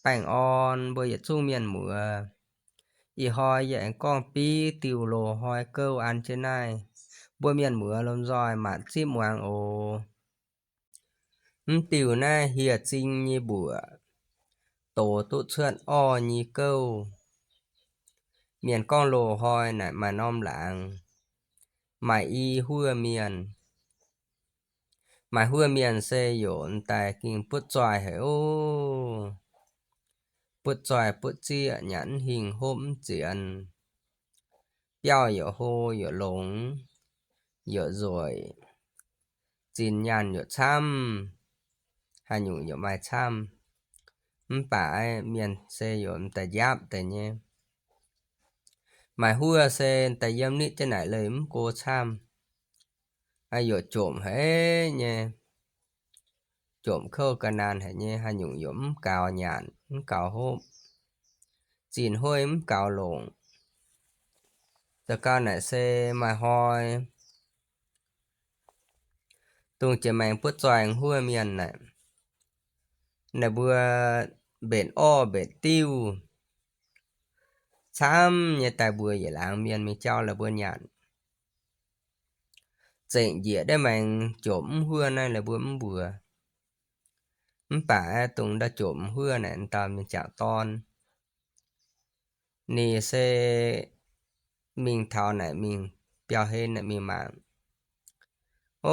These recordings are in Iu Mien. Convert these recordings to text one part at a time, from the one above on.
baengh orn mbuo yietc zungv mienh muoz. Ih hnoi yie aengx gorngv biv diuh loz-hnoi gouv an jienv naaiv, mbuo mienh muoz lomh nzoih maanc zipv muangx oc. Mv diuh naaiv hieh zing nyei mbuoqc, doz duqv cuotv orv nyei gouv. Mienh gorngv loz-hnoi naaic maaih norm laangz, maaih i huoqv mienh. Maaih huoqv mienh se yaac m'daaih gengh butv zoih haic oc. Butv zoih butv zieqv, nyanc mv hingh, hopv mv zienx, biauv yaac hlo yaac longx, yaac nzueic, zinh nyaanh yaac camv, haaix nyungc yaac maaih camv. Mv baac mienh se yaac m'daaih njaapv deix nyei. Maaih huoqv se daaih yiem nitv jienv naaic leih mv go camv, yaac jomc haic nyei, jomc kouv ga'naanh haic nyei, haaix nyungc yaac mv gaux nyanc, mv gaux hopv, zinh huoqv mv gaux longc. Zoux gau naaic se maaih hnoi dongh jiex maengx butv zoih huoqv mienh naaic, naaic mbuo mbenc orv mbenc diuh camv nyei daaih mbuox yietc laangz mienh mingh jauv la'buo nyanc. Zengc njiec deix maengx jomc mv huoqv naaiv la'buo mv mbuox. Mv baac dongh ndau jomc huoqv naaic, dauh mienh jangc dorn, ninh se mingh taux naaic mingh biauv-hlen naaic mingh mangc.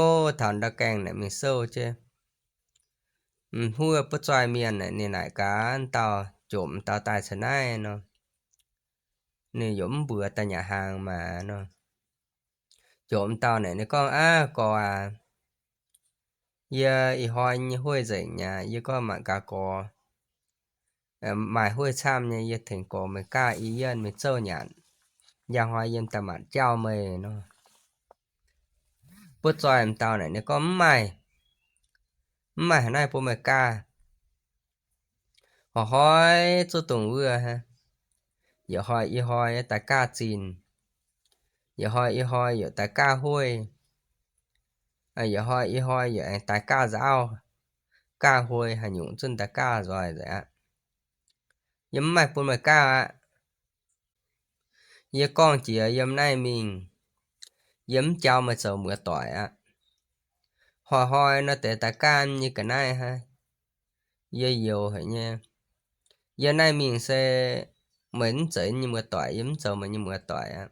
Ov, taux ndau gaengh naaic mingh souv jienv, m'huoqv butv zoih mienh naaic, ninh naaic gaax dauh jomc dauh daaih caux naaiv nor, ninh yaac mv mbuox daaih nyanc hnaangx maah nor. Jomc dauh naaic ninh gorngv, Aav, gorx aac, yie ih hnoi nyei huoqv nzengc aqv, yie gorngv mangc gaax gorx, maaih huoqv camv nyei, yie tengx gorx meih gaav i yienh mingh zouv nyanc, njang hnoi yie m'daaih maanc jauv meih nor. Butv zoih m'dauh naaic ninh gorngv, Mv maaih, mv maaih haaix naaiv bun meih gaav. Hnoi-hnoi zuqc dongh wuov hnangv. Yietc hnoi i hnoi daaih gaav zinh, yietc hnoi i hnoi yaac daaih gaav huoqv, yietc hnoi i hnoi yaac aengx daaih gaav nzaauv, gaav huoqv, haaix nyungc zungv daaih gaav nzoih nzengc aqv. Yie mv maaih bun meih gaav aqv. Yie gorngv jiex yiem naaiv mingh, yie mv jauv meih zoux muoz-doic aqv. Hnoi-hnoi nor deix daaih gaav nyei ga'naaiv hnangv. Yie youx haic nyei. Yie naaiv mingh se meih mv zeiz nyei muoz-doic, yie mv zoux meih nyei muoz-doic aqv.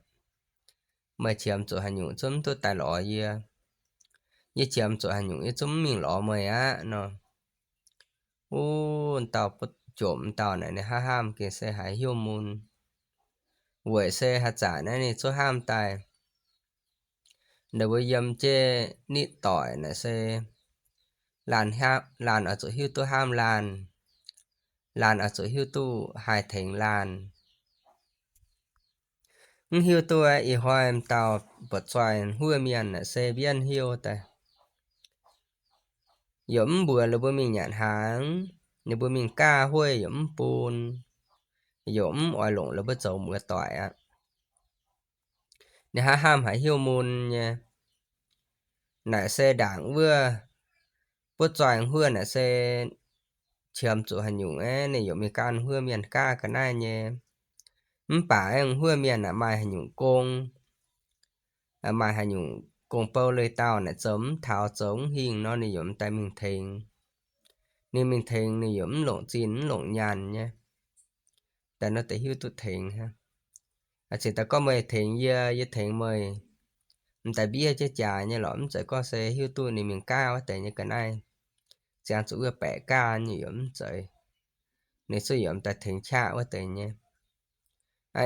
Meih qiemx zuqc haaix nyungc zungv mv duqv daaih lorz yie. Yie qiemx zuqc haaix nyungc yie zungv mv mingh lorz meih aqv nor. Wuov dauh jomc dauh naaic ninh hnamv hnamv gengh se haiz hnyouv mun. Weic se haaix zanc naaiv ninh zungv hnamv daaih, ninh mbuo yiem jienv nitv doic naaic se laanh, laanh oix zuqc hiuv duqv hnamv laanh, laanh oix zuqc hiuv duqv haih tengx laanh. Mv hiuv duqv ih hnoi m'dauh buatc zoih huoqv mienh naaic se mbienv hnyouv daaih. Yaac mv mbuox ninh mbuo mingh nyanc hnaangx, ninh mbuo mingh gaav huoqv yaac mv bun, yaac mv oix longc ninh mbuo zoux muoz-doic aqv. Ninh hnamv hnamv haiz hnyouv mun nyei. Naaic se ndaangc wuov butv zoih huoqv naaic se qiemx zuqc haaix nyungc aeqv, ninh yaac mingh gan huoqv mienh gaav ga'naaiv nyei. Mv baac aengx huoqv mienh naaic maaih haaix nyungc gong, maaih haaix nyungc gong-bou leiz-dauh naaic zoux mv taux, zoux mv hingh nor, ninh yaac m'daaih mingh tengx. Ninh mingh tengx ninh yaac mv longc zinh mv longc nyaanh nyei. Daaih nor deix hiuv duqv tengx hnangv. Cingx daaih gorngv meih tengx yie, yie tengx meih, m'daaih mbiev jienv jaax nyei lorqc. Mv zeiz gorngv se hiuv duqv ninh mingh gaav wuov deix nyei ga'naaiv, ziangh zuqc wuov baeqc gaav nyei yaac mv zeiz. Ninh zungv yaac m'daaih tengx qaqv wuov deix nyei.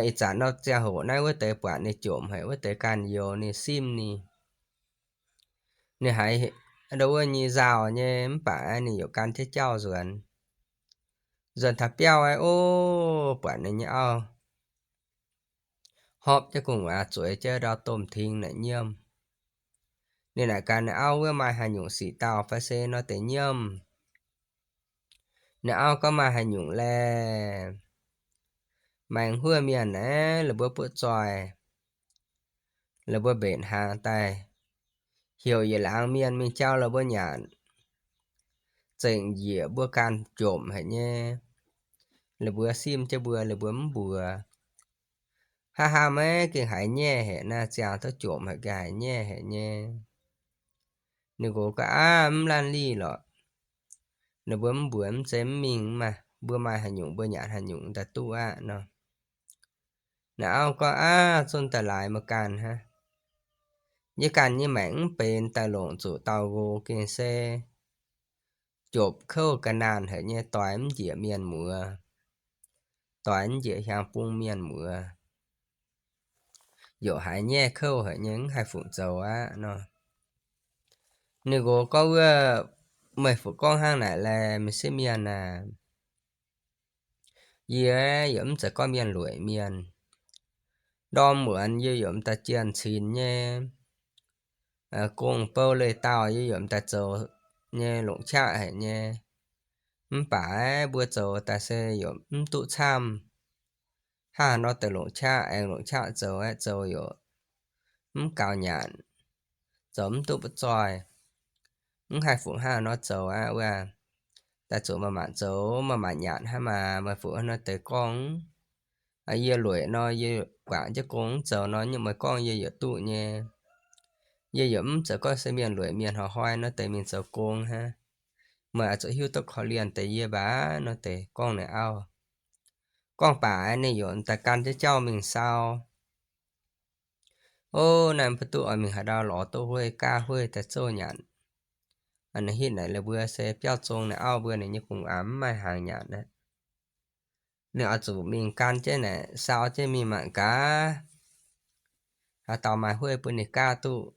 Ih zanc nor ziangh hoc naaiv wuov deix buatc ninh jomc haic, wuov deix ganh youx ninh simv ninh. Ninh haiz ndo wuov nyei nzauh nyei mv baac ninh yaac gan jienv jauv nzuonx. Nzuonx taux biauv aeqv, o, buatc ninh nyei auv hopv jienv gu'nguaaz zueiz jienv ndau domh tengx naaic nyiemv. Ninh naaic gaax ninh auv wuov maaih haaix nyungc sic dauh fai se nor deix nyiemv. Ninh auv gorngv, Maaih haaix nyungc laeh? Maengx huoqv mienh aeqv, la'buo butv zoih, la'buo mbenc hnaangx daaih, heuc yietc laangz mienh mingh jauv la'buo nyanc. Zengc njiec mbuo ganh jomc haic nyei. la'buoz simv jienv mbuo, la'buoz mv mbuox. Hnangv haaix meih gengh haiz nyaiv haic naaiv, ziangh duqv jomc haic gengh haiz nyaiv haic nyei. Ninh nqox gorngv, Aav, mv laanh lih lorqc. Ninh mbuo mv mbuox mv zeiz mv mingh, mv maaih, mbuo maaih haaix nyungc mbuo nyanc haaix nyungc daaih duqv aqv nor. Naaiv auv gorngv, Aav, zunv daaih laaix meih ganh hnangv. Yie ganh nyei maengc mv benx daaih longc zuqc dauh nqox gengh se jopc kouv ga'naanh haic nyei, doix mv njiec mienh muoz, doix mv njiec hiaang bung mienh muoz, yaac haiz nyaiv kouv haic nyei, mv haih fungc zoux aqv nor. Ninh nqox gorngv, Wuov, meih fu'gorngv hnangv naaic laeh, meih sieqv mienh aac, yie yaac mv zeiz gorngv mienh lueic mienh. Ndorm muonz yie yaac m'daaih jienh cin nyei, gong-bou leih dauh yie yaac m'daaih zoux nyei, longc qaqv haic nyei. Mv baac mbuo zoux daaih se yaac mv duqv camv. Hnangv haaix nor deix longc qaqv, aengx longc qaqv zoux aeqv, zoux yaac mv gaux nyanc, zoux mv duqv butv zoih, mv haih fungc hnangv haaix nor zoux aqv. Wuov, daaih zuqc maaih maanc zoux, maaih maanc nyanc hnangv maah, meih fuqv hnangv nor deix gorngv. Yie lueic nor, yie guangc jienv gong mv zoux nor, nyungc meih gorngv yie yaac duqv nyei. Yie yaac mv zeiz gorngv se mienh lueic mienh hnoi-hnoi nor deix mingh zoux gong hnangv. Meih oix zuqc hiuv duqv korv-lienh deix yie mbac nor deix gorngv ninh auv. Gorngv baac ninh yaac daaih gan jienv jauv mingh sau. O, naaiv mv baac duqv oix mingh haaix ndau lorz duqv hueiv gaav hueiv daaih zouv nyanc. Ninh hitv naaic la'buoz se biauv zong ninh auv mbuo ninh nyei gu'nguaaz mv maaih hnaangx nyanc aqv. Ninh oix zuqc mingh gan jienv naaic, sau jienv mingh mangc gaax, haaix dauh maaih hueiv bun ninh gaav duqv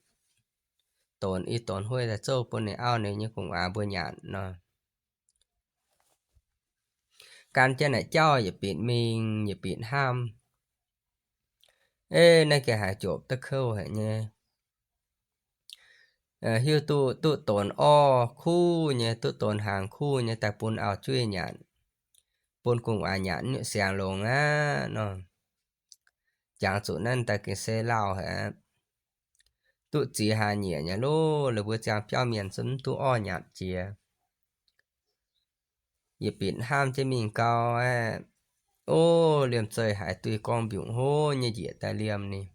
donx i donx hueiv daaih zouv bun ninh auv ninh nyei gu'nguaaz mbuo nyanc nor. Gan jienv naaic jauv yietc binc mingh yietc binc hnamv. Ei, naaiv gengh haiz jopc duqv kouv haic nyei. Hiuv duqv, duqv donx orv kuv nyei, duqv donx hnaangx kuv nyei daaih bun auv-jueiv nyanc, bun gu'nguaaz nyanc nyutc siangx longx aqv nor. Jangx zuqc naaiv daaih gengh se lauh haic aqv. Duqv ziex hlaax nyieqc nyei loh, la'buoz ziangh biauv mienh zungv mv duqv orv nyanc jiex. Yietc binc hnamv jienv mingh gau aeqv, o, liemh zeih haiz duih gorngv mbiungc hlo nyei njiec daaih liemh ninh.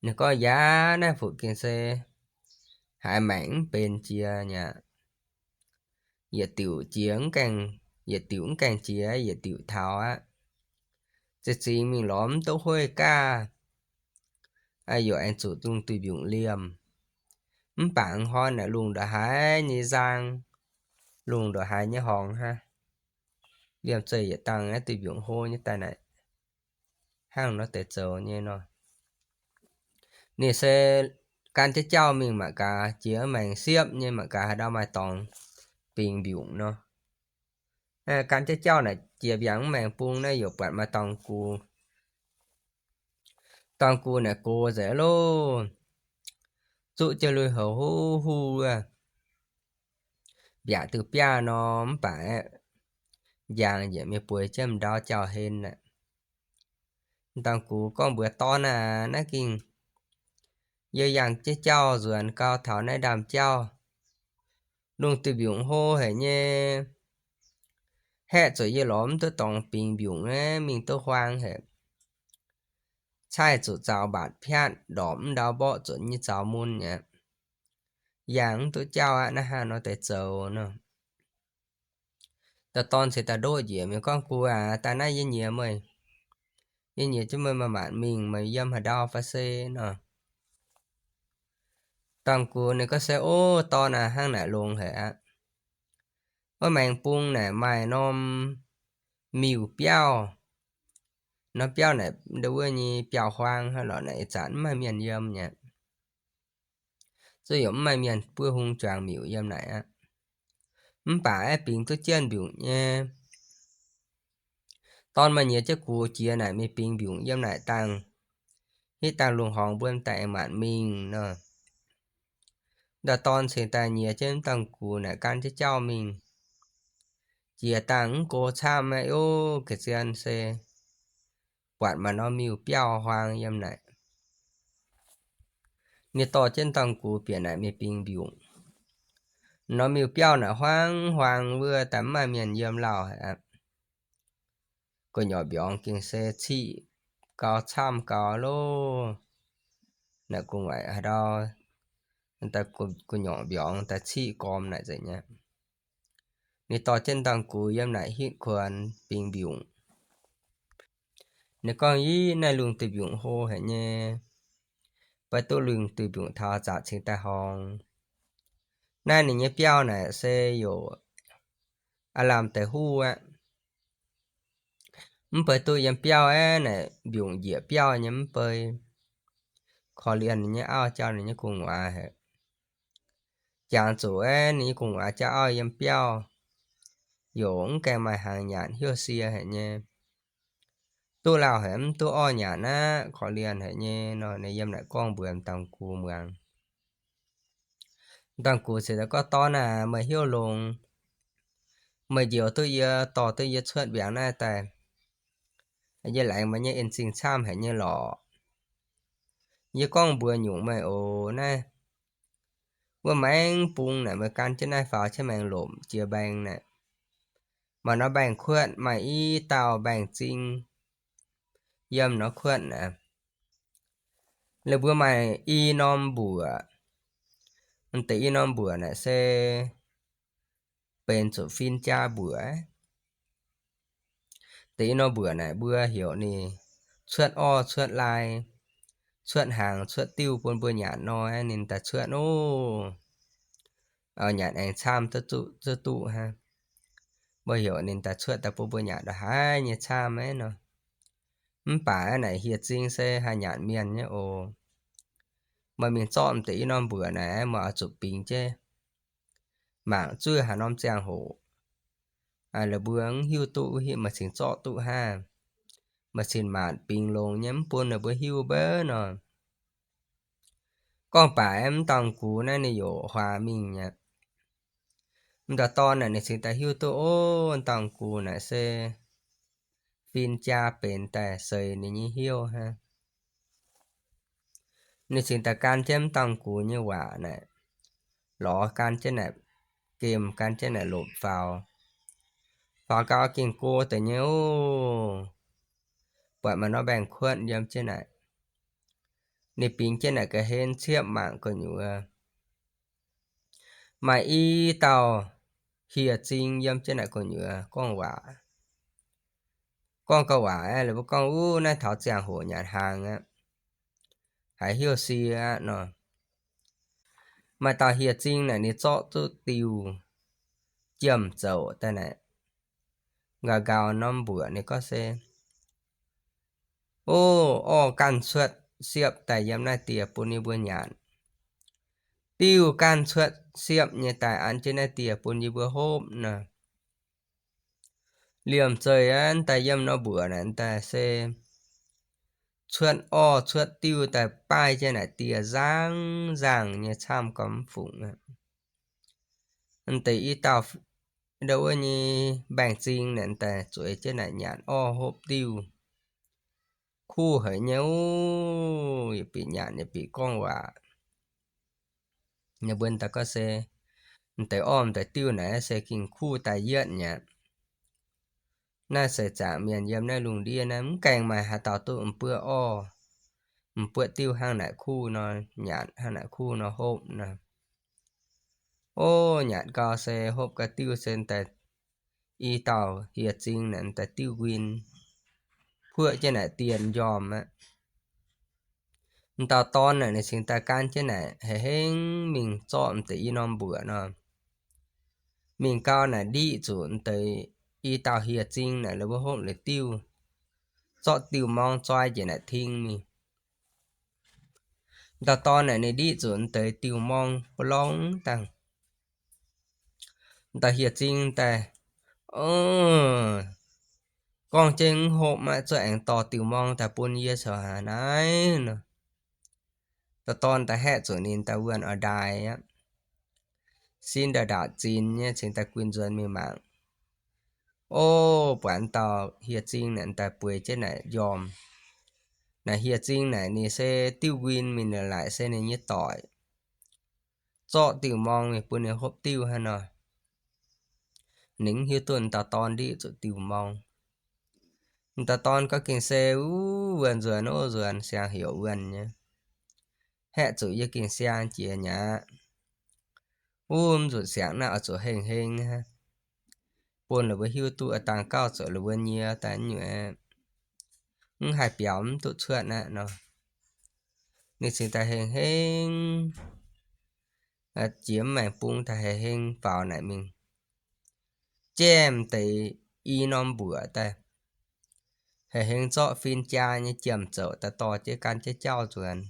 Ninh gorngv, Yaac naaiv fuqv gengh se haiz maengc mv benx jiex nyei aqv. Yietc diuc jiex mv gaengh, yietc diuc mv gaengh jiex, yietc diuc taux aqv. Zeiz zingx mingh lorz mv duqv hueiv gaav, yaac aengx zuqc lungh duih mbiungc liemh. Mv baac hnoi naaic lungh ndongc haaix nyei nzang, lungh ndongc haaix nyei horngz hnangv. Liemh zeih yietc dangh naaiv duih mbiungc hlo nyei daaih naaic, hnangv nor deix zoux nyei nor. Ninh se gan jienv jauv mingh mangc gaax, jiex maengx siepv nyei, mangc gaax haaix ndau maaih dorngx bingx mbiungc nor. Gan jienv jauv naaic jiex mbiaangx maengx bung naaiv yaac buatc maaih dorngx gux. Dorngx gux naaic gox nzengc loh, zuqv jienv lui-houx huv huv wuov, mbiaauc diuh biaav nor, mv baac aeqv, njang njiec mingh bueix jienv m'ndau jauv-hlen aqv. Dorngx gux gorngv mbuox dorn aac, Naaiv gengh yie yangh jienv jauv nzuonx gau taux naaiv ndaamv jauv, lungh duih mbiungc hlo haic nyei. Haeqv zuqc yie lorz mv duqv dorngx bingx mbiungc aeqv, mingh duqv huaang haic. Caaiv zuqc zaux mbaatc piatv ndorpc mv ndau mborqv zuqc nyei zaux mun aqv. Yangh mv duqv jauv aqv, naaiv hnangv nor deix zoux nor. Dauh dorn cingx daaih ndoqv njiec mingh gorngv, Gux aac, daaih naaiv yie nyiex meih. Yie nyiex jienv meih maaih maanc mingh, meih yiem haaix ndau fai se nor. Dorngx gux ninh gorngv se, O, dorn aac, hnangv naaic longx haic aqv. Wuov maengx bung naaic maaih norm miuc-biauv. Norm biauv naaic ndau wuov nyei biauv-huaang hnangv lorqc, naaic ih zanc mv maaih mienh yiem nyei. Zuqc yaac mv maaih mienh buov hung juangc miuc yiem naaic aqv. Mv baac aeqv, bingx duqv jienv mbiungc nyei. Dorn maaih nyiex jienv gux jiex naaic mingh bingx mbiungc yiem naaic dangh, hitv dangh lungh horngx mbuo daaih aengx maanc mingh nor. Dauh dorn cingx daaih nyiex jienv dangh gux naaic gan jienv jauv mingh. Jiex dangh mv go camv aqv, o, ga'zien se buatc maaih norm miuc-biauv-huaang yiem naaic. Ninh dorh jienv dangh gux bieqc naaic mingh bingx mbiungc. Norm miuc-biauv naaic huaang-huaang wuov daaih mv maaih mienh yiem lauh haic aqv. gu'nyuoz mbiorngz gengh se ciqv gau camv gau loh. Naaic gu'nguaaic haaix ndau, daaih gu'nyuoz mbiorngz daaih ciqv gormx naaic nzengc nyei. Ninh dorh jienv Dangh Gux yiem naaic hitv kuonx bingx mbiungc. Ninh gorngv, Yie, naaiv lungh duih mbiungc hlo haic nyei. Baac duqv lungh duih mbiungc taux zaqc cingx daaih horngz. Naaiv ninh nyei biauv naaic se youc aav lamh deix huv aqv. Mv bei duqv yiem biauv aeqv, naaic mbiungc njiec biauv nyei mv bei. Korv-lienh ninh nyei auv jauv ninh nyei gu'nguaaz haic. Jangx zuqc aeqv, ninh nyei gu'nguaaz jauv auv yiem biauv, youc mv gaengh maaih hnaangx nyanc, hiuv sie haic nyei. Duqv lauh haic mv duqv orv nyanc aqv, korv-lienh haic nyei nor, ninh yiem naaic gorngv mbuox Dangh Gux muangx. Dangh Gux ziouc gorngv, Dorn aac, meih hnyouv longx. Meih njoux duqv yie, dorh duqv yie cuotv mbiaangx naaiv daaih, yie laengz meih nyei en-zingh camv haic nyei lorqc. Yie gorngv mbuox nyungc meih oc, naaiv wuov maengx bung naaic meih gan jienv naaiv faaux jienv maengx lomc jiex mbaengx naaic, maaih norm mbaengx-kuotv, maaih i dauh mbaengx-zing yiem norm kuotv naaic. Lih mbuo maaih i norm mbuoqc. Deix i norm mbuoqc naaic se benx zuqc fin-jaa mbuoqc. Deix i norm mbuoqc naaic mbuo heuc ninh cuotv orv cuotv lai, cuotv hnaangx cuotv diuv bun mbuo nyanc nor, ninh daaih cuotv oc. Nyanc aengx camv duqv duqv hnangv. Mbuo heuc ninh daaih cuotv daaih bun mbuo nyanc ndongc haaix nyei camv aqv nor. Mv baac naaic hieh zing se haih nyanc mienh nyei oc. Meih mingh zorqv m'deix i norm mbuoqc naaic, meih oix zuqc bingx jienv mangc zuov haaix norm ziangh hoc la'buo mv hiuv duqv wuov hitv meih cingx zorqv duqv hnangv. Meih cin-maanc bingx longx nyei mv bun ninh mbuo hiuv mbouv nor. Gorngv baac mv Dangh Gux naaiv ninh youc huaax mingh aqv. M'daaih dorn naaic ninh cingx daaih hiuv duqv, ov, Dangh Gux naaic se fin-jaa benx daaih seix ninh nyei hnyouv hnangv. Ninh cingx daaih gan jienv mv Dangh Gux nyei waac naaic, lorz gan jienv naaic, gemh gan jienv naaic lopc faaux. Faaux gau gengh go deix nyei ov. Buatc maaih norm mbaengx-kuotv yiem jienv naaic. Ninh bingx jienv naaic ga'hlen ciepv mangc gu'nyuoz. Maaih i dauh hieh zing yiem jienv naaic gu'nyuoz gorngv waac. Gorngv gauh waac aeqv, la'buo gorngv, Uv, naaiv taux ziangh hoc nyanc hnaangx aqv. Haiz hiuv sie aqv nor. Maaih dauh hieh zing naaic ninh zorqv duqv diuh jiem-zouc daaih naaic, nqaux nqaux norm mbuoqc ninh gorngv se, Ov, orv ganh cuotv siepv daaih yiem naaiv dieh bun yie mbuo nyanc. Diuh ganh cuotv siepv nyei daaih an jienv naaiv dieh bun yie mbuo hopv nor. Liemh zeih aqv, daaih yiem norm mbuoqc naaic daaih se cuotv orv cuotv diuh daaih baaih jienv naaic dieh nzangv nzangh nyei camv gau mv fungc aqv. M'deix i dauh ndo wuov nyei mbaengx-zing naaic daaih zueiz jienv naaic nyanc orv hopv diuh. Kuv haic nyei ov, yietc bieqc nyanc yietc bieqc gorngv waac. Ninh mbuo daaih gorngv se, m'deix orv m'deix diuh naaic se gengh kuv daaih yietv nyei aqv. Naaiv seix zaangc mienh yiem naaiv lungh ndiev naaiv mv gaengh maaih haaix dauh duqv m'buoqv orv, m'buoqv diuh hnangv naaic kuv nor nyanc, hnangv naaic kuv nor hopv nor. Ov, nyanc gau se hopv gau diuh se daaih i dauh hieh zing naaic daaih diuh nquin puoqv jienv naaic dieh njormh aqv. M'dauh dorn naaic ninh cingx daaih gan jienv naaic hei hengv mingh zorqv m'deix i norm mbuoqc nor. Mingh gau naaic ndiqv zuqc m'deix i dauh hieh zing naaic la'buo hopv liuz diuh, zorqv diuh morng zoi njiec naaic ting mingh. M'dauh dorn naaic ninh ndiqv zuqc m'deix diuh morng ba'lorngx dangh. M'daaih hieh zing daaih, gorngv jienv mv hopv aqv, zuov aengx dorh diuh morng daaih bun yie coux haaix naaiv nor. Dauh dorn daaih haeqv zuqc ninh daaih wuonh oix ndaaih aqv. Sin daaih ndaatc zinx nyei cingx daaih guin nzuonx mingh mangc. Ov, buatc dauh hieh zing naaic daaih bueix jienv naaic njormh. Naaic hieh zing naaic ninh se diuh nquin mingh naaic laaic se ninh nyei doic. Zorqv diuh morng mingh bun ninh hopv diuh hnangv nor. Ninh mv hiuv duqv dauh dorn ndiqv zuqc diuh morng. M'daaih dorn gorngv gengh se wuov wuonh nzuonx, wuov nzuonx siang heuc wuonh nyei. Haeqv zuqc yie gengh siang jiex nyei aqv. Wuov m'nzunc siangx naaiv oix zuqc heng heng aqv, bun la'buo hiuv duqv dangh gauh zoux la'buo nyie daaih nyuoqc, mv haih biaux mv duqv cuotv aqv nor. Ninh cingx daaih heng heng jiex mv maengx bung daaih heng heng faaux naaic mingh, jaiv m'deix i norm mbuoqc daaih, heng heng zorqv fin-jaa nyei jiem zouc daaih dorh jienv gan jienv jauv nzuonx.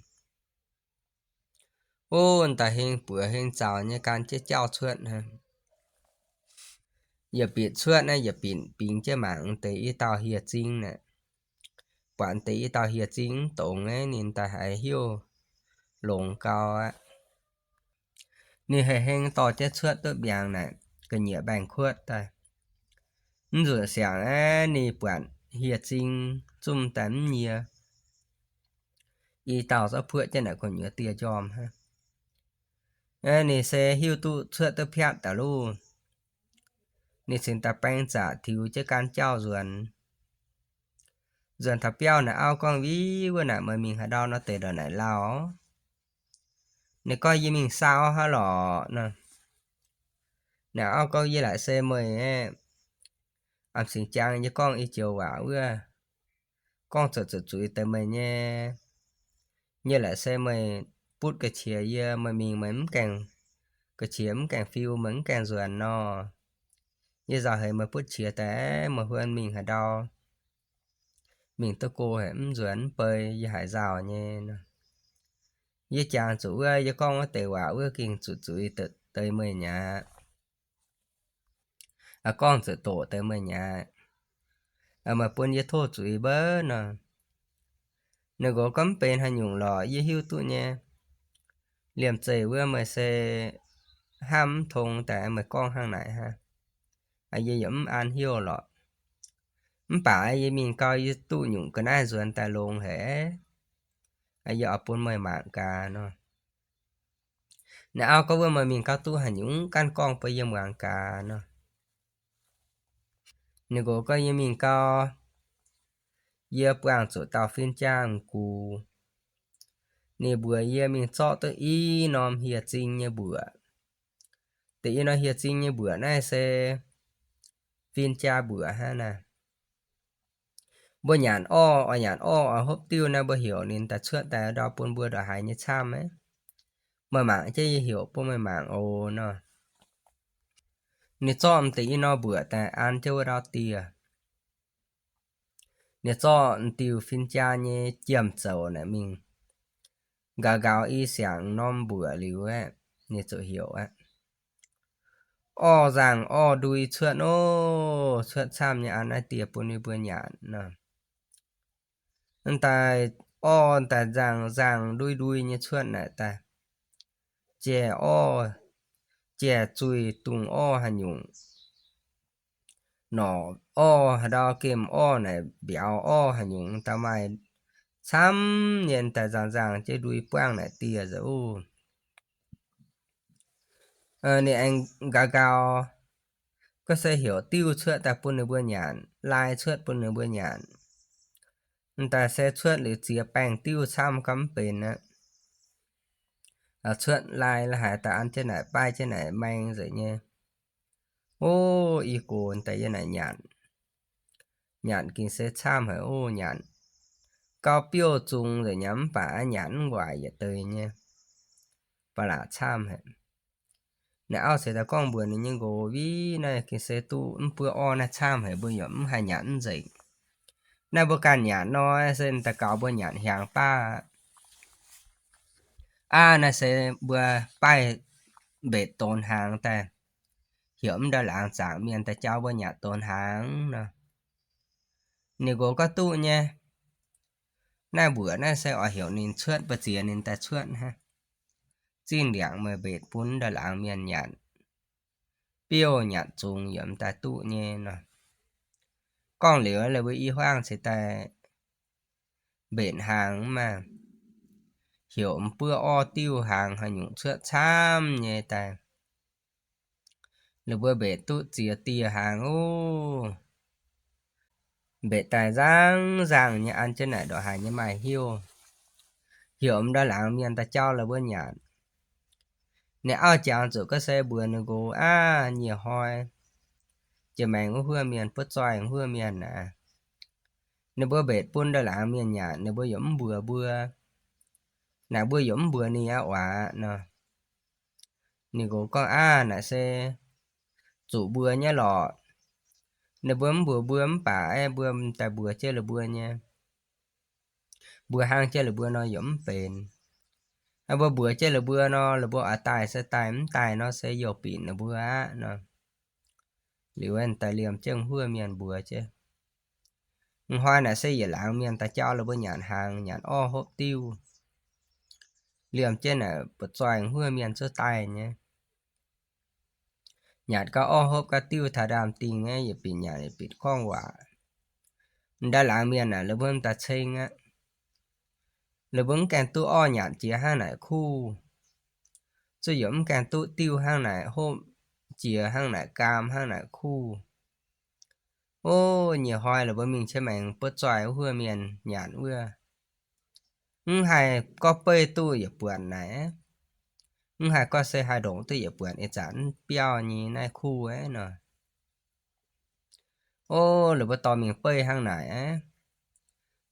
Ov, daaih heng buoz heng zaux nyei gan jienv jauv cuotv hnangv. Yietc binc cuotv naaiv yietc binc bingx jienv mangc deix i dauh hieh zing naaic. Buatc deix i dauh hieh zing mv dongz aqv, ninh daaih haiz heuc longx gau aqv. Ninh heng heng dorh jienv cuotv duqv mbiaangx naaic ga'nyiec mbaengx-kuotv daaih. Mv nzunc siangx aeqv, ninh buatc hieh zing zungv daaih mv nyie. I dauh zorqv puoqv jienv naaic gu'nyuoz dieh njormh hnangv. Ninh se hiuv duqv cuotv duqv piatv daaih loh. Ninh cingx daaih baeng zaqc tiux jienv gan jauv nzuonx. Nzuonx taux biauv naaic auv gorngv, Viv, wuov naaic meih mingh haaix ndau nor deix ndongc naaic lauh? Ninh gorngv, Yie mingh saau hnangv lorqc nor. Naaic auv gorngv, Yie laaic se meih aeqv, a'cingx jangx yie gorngv i joux waac wuov, gorngv zuqc zuqc zuiz deix meih nyei. Yie laaic se meih butv ga'qiex yie, meih mingh meih mv gaengh, ga'qiex mv gaengh fiu, meih mv gaengh nzuonx nor. Yie nzauh heix meih butv qiex daaih, meih huon mingh haaix ndau, mingh duqv go haic, mv nzuonx mv bei, yie haiz nzauh nyei nor. Yie jangx zuqc wuov, yie gorngv wuov deix waac wuov gengh zuqc zuiz deix meih nyei aqv. Gorngv zuqc doqc deix meih nyei aqv. Meih bun yie tov zuiz mbouv nor. Ninh nqox gorngv, Mv benx haaix nyungc lorqc, yie hiuv duqv nyei. Liemh zeih wuov meih se hnamv mv tong daaih meih gorngv hnangv naaic hnangv. Yie yaac mv an heuc lorqc. Mv baac yie mingh gau yie duqv nyungc ga'naaiv nzuonx daaih longx haic. Yie oix bun meih mangc gaax nor. Ninh auv gorngv, Wuov meih mingh gau duqv haaix nyungc, ganh gorngv bun yie muangx gaax nor. Ninh nqox gorngv, Yie mingh gau, yie buangh zuqc dauh fin-jaa m'gux. Ninh mbuox yie mingh zorqv duqv i norm hieh zing nyei mbuoqc. Deix i norm hieh zing nyei mbuoqc naaiv se fin-jaa mbuoqc hnangv naaic. Mbuo nyanc orv, oix nyanc orv oix hopv diuv naaiv, mbuo heuc ninh daaih cuotv daaih ndau bun mbuo ndongc haaix nyei camv aqv. Meih mangc jienv yie heuc bun meih mangc oc nor. Ninh zorqv m'deix i norm mbuoqc daaih an jienv wuov ndau dieh. Ninh zorqv m'diuh fin-jaa nyei jiem-zoux naaic mingh nqaux nqaux i siangx norm mbuoqc liuz aeqv, ninh ziouc heuc aqv, Orv nzangh orv ndui cuotv oc. Cuotv camv nyei an naaiv dieh bun ninh mbuo nyanc nor. Daaih orv daaih nzangh nzangh ndui ndui nyei cuotv naaic daaih, jai orv, jai zuih dungz orv haaix nyungc, norqc orv haaix ndau, gemh orv naaic, mbiauz orv haaix nyungc daaih maaih camv nyei daaih nzangh nzangh jienv ndui buangv naaic dieh nzengc oc. Ninh aengx nqaux nqaux, gorngv se heuc diuv cuotv daaih bun ninh mbuo nyanc, lai cuotv bun ninh mbuo nyanc. Daaih se cuotv liuz ziex baengh diuv camv gorngv mv benx aqv. Cuotv lai la'haiz daaih an jienv naaic, baaih jienv naaic maeng nzengc nyei. Ov, i gox daaih yie naaic nyanc, nyanc gengh se camv haic ov. Nyanc gauh biouv zungx nzengc nyei, mv baac nyanc mv waaic yietc deix nyei, ba'laqc camv haic. Naaic auv se daaih gorngv mbuox ninh nyei nqox, Viv, naaiv gengh se duqv mv buov orv naaiv camv haic, mbuo yaac mv haih nyanc mv nzengc. Naaiv mbuo ganh nyanc nor se daaih gaux mbuo nyanc hiaangx baav aqv. Naaiv se mbuo baaih mbetc donx hnaangx daaih, heuc mv ndau laangz zaangc mienh daaih jauv mbuo nyanc donx hnaangx nor. Ninh nqox gorngv, Duqv nyei. Naaiv mbuoqc naaiv se oix heuc ninh cuotv, mbu'ziex ninh daaih cuotv hnangv. Zingh ndiangx meih mbetc bun ndau laangz mienh nyanc, biouv nyanc zungx yaac m'daaih duqv nyei nor. Gorngv liuz, laaix mbuo i hmuangv ceix daaih mbetc hnaangx maah, heuc m'buov orv diuv hnaangx haaix nyungc cuotv camv nyei daaih. Laaix mbuo mbetc duqv ziex dieh hnaangx ov. mbeqc daaih nzangv nzangh nyei an jienv naaic ndongc haaix nyei maaih heuv, heuc m'ndaaih laangz mienh daaih jauv la'buo nyanc. Ninh auv jangx zuqc gorngv se mbuox ninh nqox, Aav, nyiec hnoi jiex maengx wuov huov mienh, buov zoih wuov huov mienh aac, ninh mbuo mbenc bun ndaaih laangz mienh nyanc, ninh mbuo yaac mv mbuox mbuo. Naaic mbuo yaac mv mbuox ninh aqv waac nor. Ninh nqox gorngv, Aav, naaic se zuqc mbuox nyei lorqc. Ninh mbuo mv mbuox mbuo mv baac aeqv, mbuo daaih mbuox jienv la'mbuo nyei. Mbuox hnangv jienv la'mbuo nor yaac mv benx. Mbuo mbuox jienv la'mbuo nor, la'mbuo oix daaih se daaih, mv daaih nor se youh binc la'mbuo aqv nor. Liuz daaih liemh jienv huov mienh mbuox jienv, Ih hnoi naaic se yietc laangz mienh daaih jauv la'mbuo nyanc hnaangx, nyanc orv hopv diuv. Liemh jienv naaic buoz-zoih huov mienh zuov daaih nyei. Nyanc gau orv hopv gau diuv taux ndaam-dingh aeqv, yietc binc nyanc yietc binc gorngv waac. M'ndaaih laangz mienh naaic, la'mbuo m'daaih ceng aqv. La'mbuo mv gaengh duqv orv nyanc jiex hnangv naaic kuv, zuqc yaac mv gaengh duqv diuv hnangv naaic hopv, jiex hnangv naaic gaam, hnangv naaic kuv. O, nyiec hnoi la'mbuo mingh qiex maengx buoz-zoih wuov huov mienh nyanc wuov, mv haih gorngv beiv duqv yietc buonc naaic, mv haih gorngv se haih ndongc duqv yietc buonc ih zanc mv biauv nyei naaiv kuv aqv nor. O, la'mbuo dorh mingh beiv hnangv naaic aqv.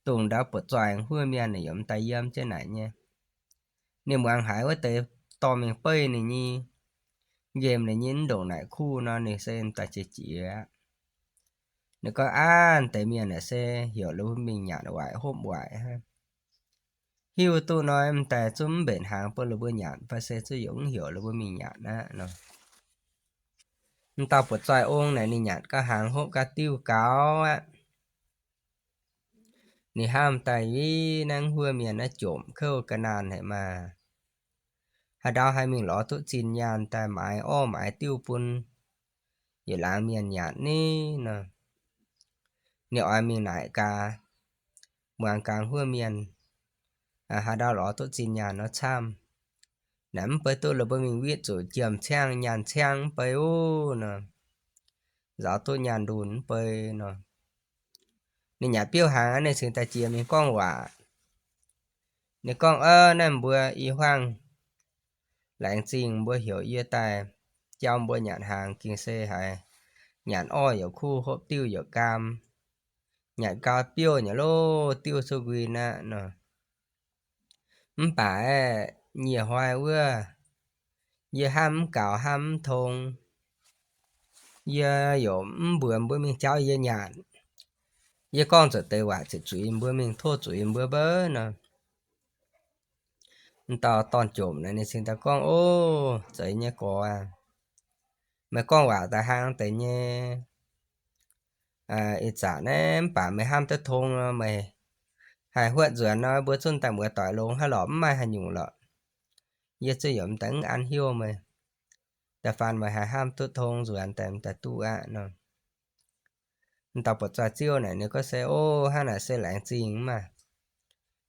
Dongh ndau buoz-zoih huov mienh ninh yaac m'daaih yiem jienv naaic nyei. Ninh muangx haiz wuov deix dorh mingh beiv ninh nyei, nqemh ninh nyei mv ndongc naaic kuv nor, ninh se m'daaih jiex jiex aqv. Ninh gorngv, Aav, deix mienh naaic se heuc la'mbuo mingh nyanc waaic hopv waaic hnangv. Hiuv duqv nor, m'daaih zungv mv mbenc hnaangx bun la'mbuo nyanc fai se zuqc yaac mv heuc la'mbuo mingh nyanc aqv nor. M'dauh buoz-zoih ong naaic ninh nyanc gau hnaangx hopv gau diuv gaux aqv. Ninh hnamv daaih, Ih, naaiv huov mienh naaiv jomc kouv ga'naanh haic maah! Haaix ndau haih mingh lorz duqv zinh nyaanh daaih maaiz orv maaiz diuv bun yietc laangz mienh nyanc ni nor. Ninh oix mingh naaic gaax, muangx gaax huov mienh haaix ndau lorz duqv zinh nyaanh nor camv. Naaic mv bei duqv la'mbuo mingh witv zuqc jiem-ciang nyaanh ciang mv bei ov nor, nzaaux duqv nyaanh ndunh mv bei nor. Ninh nyanc biouv hnaangx aqv, ninh cingx daaih jiex mingh gorngv waac. Ninh gorngv, Ov, naaiv mbuo i hmuangv laengz zingh mbuo heuc yie daaih jauv mbuo nyanc hnaangx, gengh se haiz nyanc orv yaac kuv, hopv diuv yaac gaam, nyanc gau biouv nyei lov, diuv cuotv nquin aqv nor. Mv baac aeqv, nyiec hnoi wuov, yie hnamv mv gaux, hnamv mv tong. Yie yaac mv mbuox mbuo mingh jauv yie nyanc. Yie gorngv zuqc deix waac ziepc zuiz mbuo mingh tov zuiz mbuo mbouv nor. M'dauh dorn-jomc naaic ninh cingx daaih gorngv, Ov, zeiz nyei gorx aac, meih gorngv waac daaih hnangv deix nyei. Ih zanc naaiv mv baac meih hnamv duqv tong nor, meih haih huotv nzuonx nor, mbuo zungv daaih muoz-doic longx hnangv lorqc, mv maaih haaix nyungc lorqc. Yie zungv yaac m'daaih mv an hnyouv meih. Da'faanh meih haih hnamv duqv tong nzuonx daaih m'daaih duqv aqv nor. M'dauh buoz-zaih ziouv naaic ninh gorngv se, Ov, hnangv naaic se laengz zingh maah!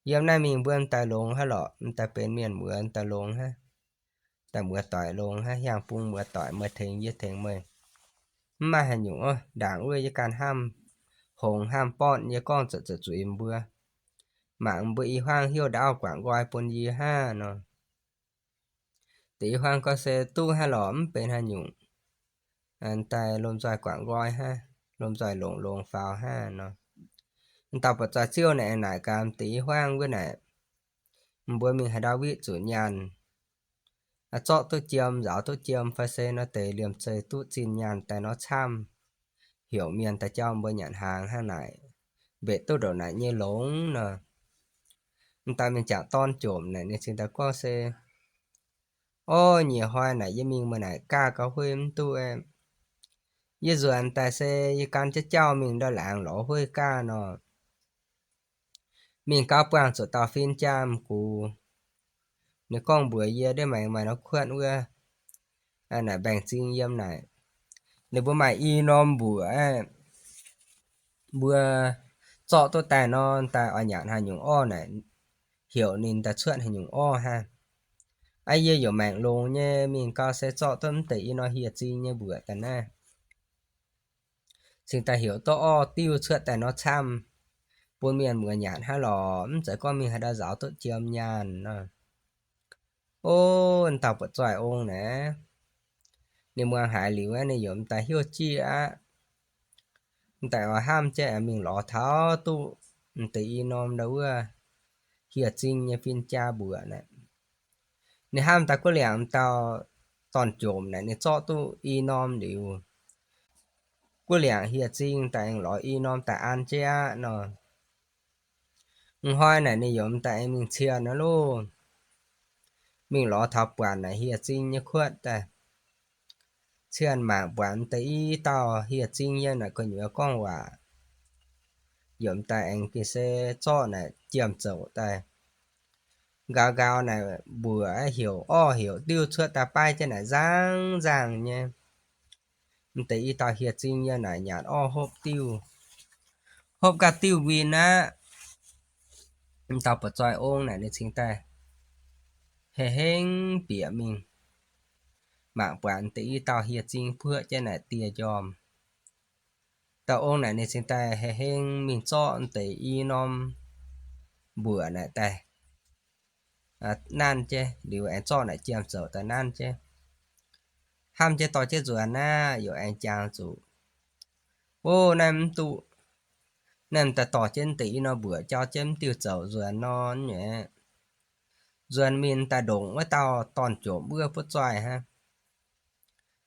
Yiem naaiv mingh mbuo m'daaih longx hnangv lorqc, m'daaih benx mienh muoz m'daaih longx hnangv, daaih muoz-doic longx hnangv, hiaang-bung muoz-doic meih tengx yie tengx meih, mv maaih haaix nyungc oc. Ndaangc wuov yie ganh hnamv hngongx hnamv bortv, yie gorngv zuqc zuqc zuiz mbuo, mangc mbuo i hmuangv hnyouv ndaauv guangc nqoi bun yie hnangv nor. Deix i hmuangv gorngv se duqv hnangv lorqc, mv benx haaix nyungc, daaih lomh nzoih guangc nqoi hnangv, lomh nzoih longx longx faaux hnangv nor. M'dauh buoz-zaih ziouv naaic naaic gaax deix i hmuangv wuov naaic, mbuo mingh haaix ndau witv zuqc nyaanh, zorqv duqv jiem, nzaaux duqv jiem fai se nor deix liemh zeih duqv zinh nyaanh daaih nor camv, heuc mienh daaih jauv mbuo nyanc hnaangx hnangv naaic, mbenc duqv ndongc naaic nyei longx nor. M'dauh mienh jangc dorn jomc naaic ninh cingx daaih gorngv se, Ov, nyiec hnoi naaic yie mingh meih naaic gaav gauh hueiv mv duqv aeqv. Yie nzuonx daaih se yie gan jienv jauv mingh ndau laangz lorz hueiv gaav nor, mingh gauh buangh zuqc dauh fin-jaa m'gux. Ninh gorngv mbuox yie, Ndiev maengx maaih norm kuotv wuov, naaic mbaengx zing yiem naaic, ninh mbuo maaih i norm mbuoqc aeqv, mbuo zorqv duqv daaih nor, daaih oix nyanc haaix nyungc orv naaic, heuc ninh daaih cuotv haaix nyungc orv hnangv. Aa, yie yaac maengc longx nyei, mingh gau se zorqv duqv mv deix i norm hieh zing nyei mbuoqc daaih naaiv. cingx daaih heuc duqv orv diuv cuotv daaih nor camv, bun mienh muoz nyanc hnangv lorqc, mv zeiz gorngv mingh haaix ndau nzaaux duqv jiem nyaanh nor. O, dauh buoqc zoih ong naaic, ninh muangx haiz liuz, ninh yaac m'daaih hiuv jieqv aqv. M'daaih oix hnamv jienv aengx mingh lorz taux duqv m'deix i norm ndau wuov hieh zing nyei fin-jaa mbuoqc naaic. Ninh hnamv daaih guv liangc m'dauh dorn-jomc naaic ninh zorqv duqv i norm liuz, guv liangc hieh zing daaih aengx lorz i norm daaih an jienv aqv nor. M'hnoi naaic ninh yaac m'daaih aengx mingh cienh aqv loh. Mingh lorz taux buatc naaic hieh zing nyei kuotv daaih, cienh mangc buatc m'deix i dauh hieh zing yiem naaic gu'nyuoz gorngv waac, yaac m'daaih aengx gengh se zorqv naaic jiem zouc daaih. Nqaaux nqaaux naaic mbuoqc heuc orv heuc diuv cuotv daaih baiv jienv naaic nzangv nzangh nyei. M'deix i dauh hieh zing yiem naaic nyanc orv hopv diuv, hopv gaax diuv nquin aqv. M'dauh buoqc zoih ong naaic ninh cingx daaih hei hengv bieqc mingh, mangc buatc m'deix i dauh hieh zing puoqv jienv naaic dieh njormh. Dauh ong naaic ninh cingx daaih hei hengv mingh zorqv m'deix i norm mbuoqc naaic daaih nanv jienv liuz aengx zorqv naaic jiem zouc daaih nanv jienv. Hnamv jienv dorh jienv nzuonx aqv, yaac aengx jangx zuqc, o, naaiv mv duqv. Naaiv m'daaih dorh jienv m'deix i norm mbuoqc jauv jienv m'diuh zouc nzuonx nor nyei, nzuonx mingh m'daaih ndongc wuov dauh dorn-jomc wuov buoqv zoih hnangv.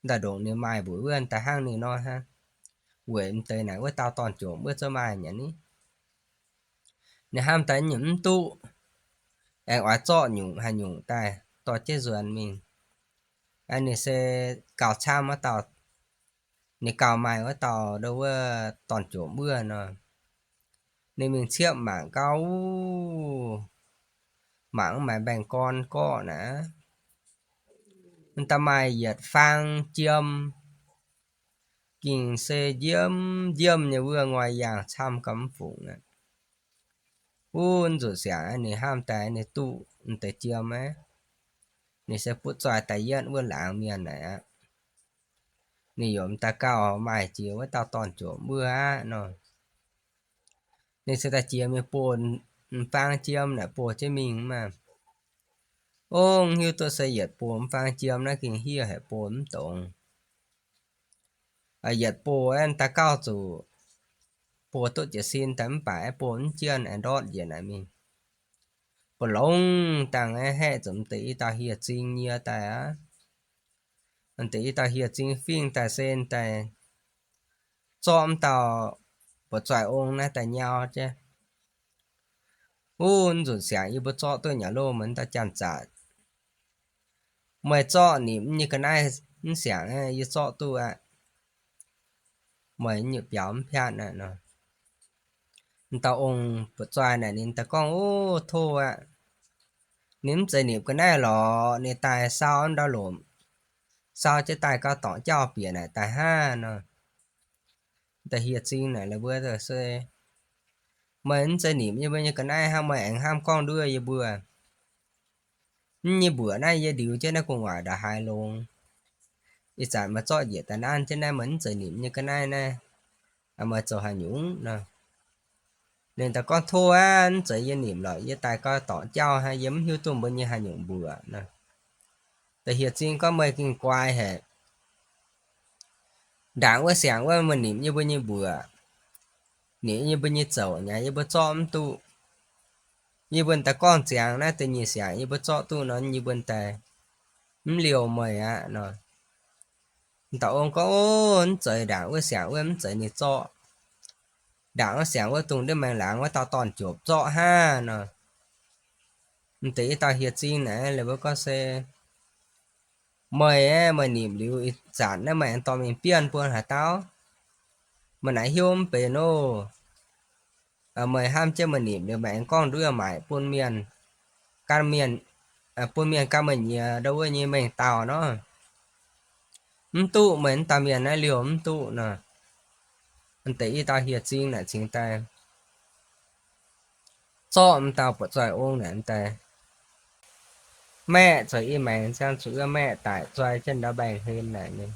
M'daaih ndongc ninh maaih mbuoqc wuov m'daaih hnangv ninh nor hnangv. Weic m'deix naaic wuov dauh dorn-jomc wuov zouv maaih nyanc ni. Ninh hnamv daaih nyungc mv duqv, aengx oix zorqv nyungc haaix nyungc daaih dorh jienv nzuonx mingh. Ninh se gauh camv wuov dauh, ninh gauh maaih wuov dauh ndau wuov dorn-jomc wuov nor. Ninh mingh ciepv mangc gauh, mangc mv maaih mbaengx-gorn gorqv naaic, m'daaih maaih yietc faang jiem, gengh se njiemv njiemv nyei wuov, ngoi yaangh camv gauh mv fungc aqv. Wuov nzunc siangx ninh hnamv daaih ninh duqv m'deix jiem aqv. Ninh se butv zoih daaih yietv wuov laangz mienh naaic aqv. Ninh yaac m'daaih gauh maaih jiex wuov dauh dorn-jomc wuov aqv nor. Ninh se daaih jiex mingh boh m'faang jiem naaic boh jienv mingh maah. Ong, hiuv duqv se yietc boh m'faang jiem naaiv gengh hiev haic, boh mv dongz. Yietc boh aeqv, daaih gauh zuqc boh duqv jiez sin daaih mv baac aeqv, boh mv jienv aengx ndortv njiec naaic mingh. Mbu'longx dangh aeqv, haeqv zuqc m'deix i dauh hieh zing nyie daaih aqv. M'deix i dauh hieh zing fingx daaih se daaih zorqv m'dauh buoz-zoih ong naaiv daaih nyau jienv. Wuov nzunc siangx yie mbuo zorqv duqv nyei loh, meih dauh janx-zaqc. Meih zorqv nimc nyei ga'naaiv mv siangx yie zorqv duqv aqv. Meih nyungc biaux mv piatv aqv nor. M'dauh ong buoz-zoih naaic ninh daaih gorngv, Ov, tov aqv. Ninh mv zeiz nimc ga'naaiv lorqc, ninh daaih sau ndau lomc, sau jienv daaih gauh dorngc jauv bieqc naaic daaih hnangv nor. Da'hieh zing naaic la'buo se, Meih mv zeiz nimc yie mbuo nyei ga'naaiv hnangv, meih aengx hnamv gorngv nduov yie mbuo. Mv nyei mbuoqc naaiv yie ndiux jienv naaiv gu'nguaaic ndongc haaix longx. Ih zanc meih zorqv njiec daaih nanv jienv naaiv, meih mv zeiz nimc nyei ga'naaiv naaiv, meih zoux haaix nyungc nor? Ninh daaih gorngv, Tov aqv, mv zeiz yie nimc lorqc, yie daaih gauh dorngc jauv hnangv, yie mv hiuv duqv mbuo nyei haaix nyungc mbuoqc nor. Da'hieh zing gorngv, Meih gengh guai haic. Ndaangc wuov siangx wuov meih nimc yie mbuo nyei mbuoqc, nimc yie mbuo nyei zouc nyei, yie mbuo zorqv mv duqv. Yie mbuo daaih gorngv ziangx naaiv da'nyeic siangx yie mbuo zorqv duqv nor, yie mbuo daaih mv liouh meih aqv nor. Dauh ong gorngv, Ov, mv zeiz, ndaangc wuov siangx wuov mv zeiz ninh zorqv. Ndaangc wuov siangx wuov dongh ndiev maengx laangz wuov dauh dorn-jopv zorqv hnangv nor. M'deix i dauh hieh zing naaic la'buo gorngv se, Meih aeqv, meih nimc liuz ih zanc naaiv meih aengx dorh mingh bienh bun haaix dauh? Meih naaic hiuv mv benx oc. Meih hnamv jienv meih nimc liuz meih aengx gorngv nduov maaic bun mienh, gan mienh, bun mienh gan meih nyiex ndau wuov nyei mengh dauh nor. Mv duqv, meih mv dauh mienh naaiv liouh mv duqv nor. M'deix i dauh hieh zing naaic cingx daaih zorqv m'dauh buoz-zoih ong naaic daaih maeqv zoih i maengx ziangh zuqc wuov maeqv daic zoi jienv ndau mbaengh-hlen naaic nyei.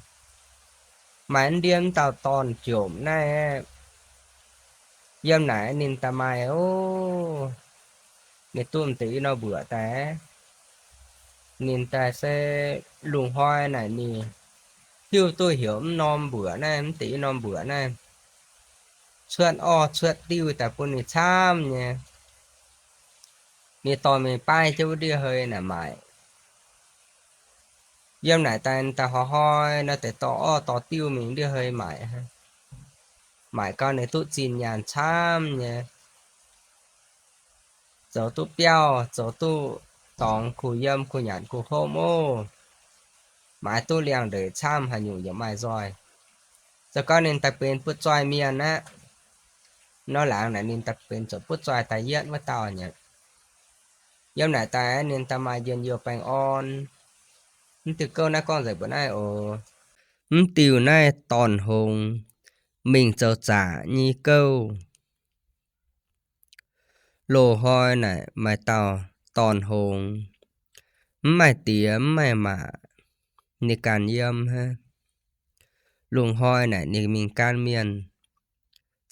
maaih ndiev m'dauh dorn-jomc naaiv, yiem naaic ninh daaih maaih oc, ninh duqv m'deix i norm mbuoqc daaih. Ninh daaih se lungh hnoi naaic ninh hiuv duqv heuc m'norm mbuoqc naaiv, m'deix i norm mbuoqc naaiv cuotv orv cuotv diuv daaih bun ninh camv nyei. Ninh dorh mingh baaih jienv wuov ndiev hei naaic maaic. Yiem naaic daaih, daaih hnoi-hnoi nor deix dorh orv dorh diuv mingh ndiev hei maaic. Maaic gau ninh duqv zinh nyaanh camv nyei. Zoux duqv biauv, zoux duqv dorngx kuh yiem kuh nyanc kuh hopv oc. Maaiz duqv liangx-ndeic camv, haaix nyungc yaac maaih nzoih. Zoux gau ninh daaih benx butv-zoih mienh aqv. Nor laangz naaic ninh daaih benx zoux butv-zoih da'yietv wuov dauh nyei. Yiem naaic daaih ninh daaih maaih njien-youh baengh orn. Mv diuh gouv naaiv gorngv nzengc mbuo naaiv oc. Mv diuh naaiv Dorn-Hongx mingh zoux zaqc nyei gouv. Loz-hnoi naaic maaih dauh Dorn-Hongx, mv maaih diex mv maaih maac, ninh ganh yiem hnangv. Lungh hnoi naaic ninh mingh gan mienh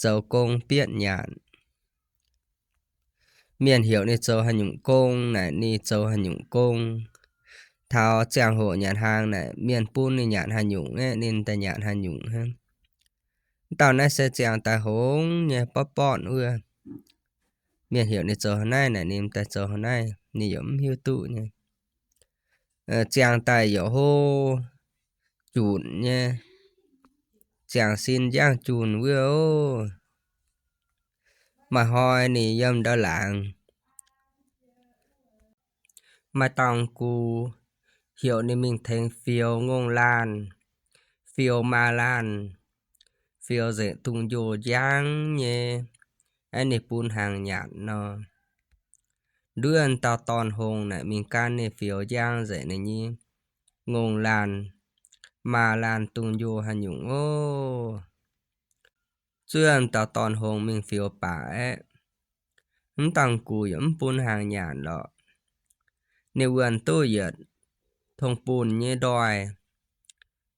zoux gong bietv nyanc. Mienh heuc ninh zoux haaix nyungc gong naaic ninh zoux haaix nyungc gong. Taux ziangh hoc nyanc hnaangx naaic mienh bun ninh nyanc haaix nyungc aeqv, ninh daaih nyanc haaix nyungc hnangv. Mv dauh naaiv se ziangh daaih hngongx nyei, bortv bortv wuov. Mienh heuc ninh zoux haaix naaiv naaic ninh daaih zoux haaix naaiv, ninh yaac mv hiuv duqv nyei. Ziangh daaih yaac hlo junc nyei, ziangh sin njang junc wuov oc. Maaih hnoi ninh yiem ndau laangz, maaih dauh gux heuc ninh mingh tengx fioux ngongh laanh, fioux maa laanh, fioux nzengc dungz njoh njang nyei, aeqv, ninh bun hnaangx nyanc nor. Nduov dauh Dorn-Hongx naaic mingh gan ninh fioux njang nzengc ninh nyei ngongh laanh, maa laanh dungz njoh haaix nyungc oc. Zuov dauh Dorn-Hongx mingh fioux baac aeqv, mv dauh gux yaac mv bun hnaangx nyanc lorqc. Ninh wuonh duqv yietc tong bunh nyei ndoih,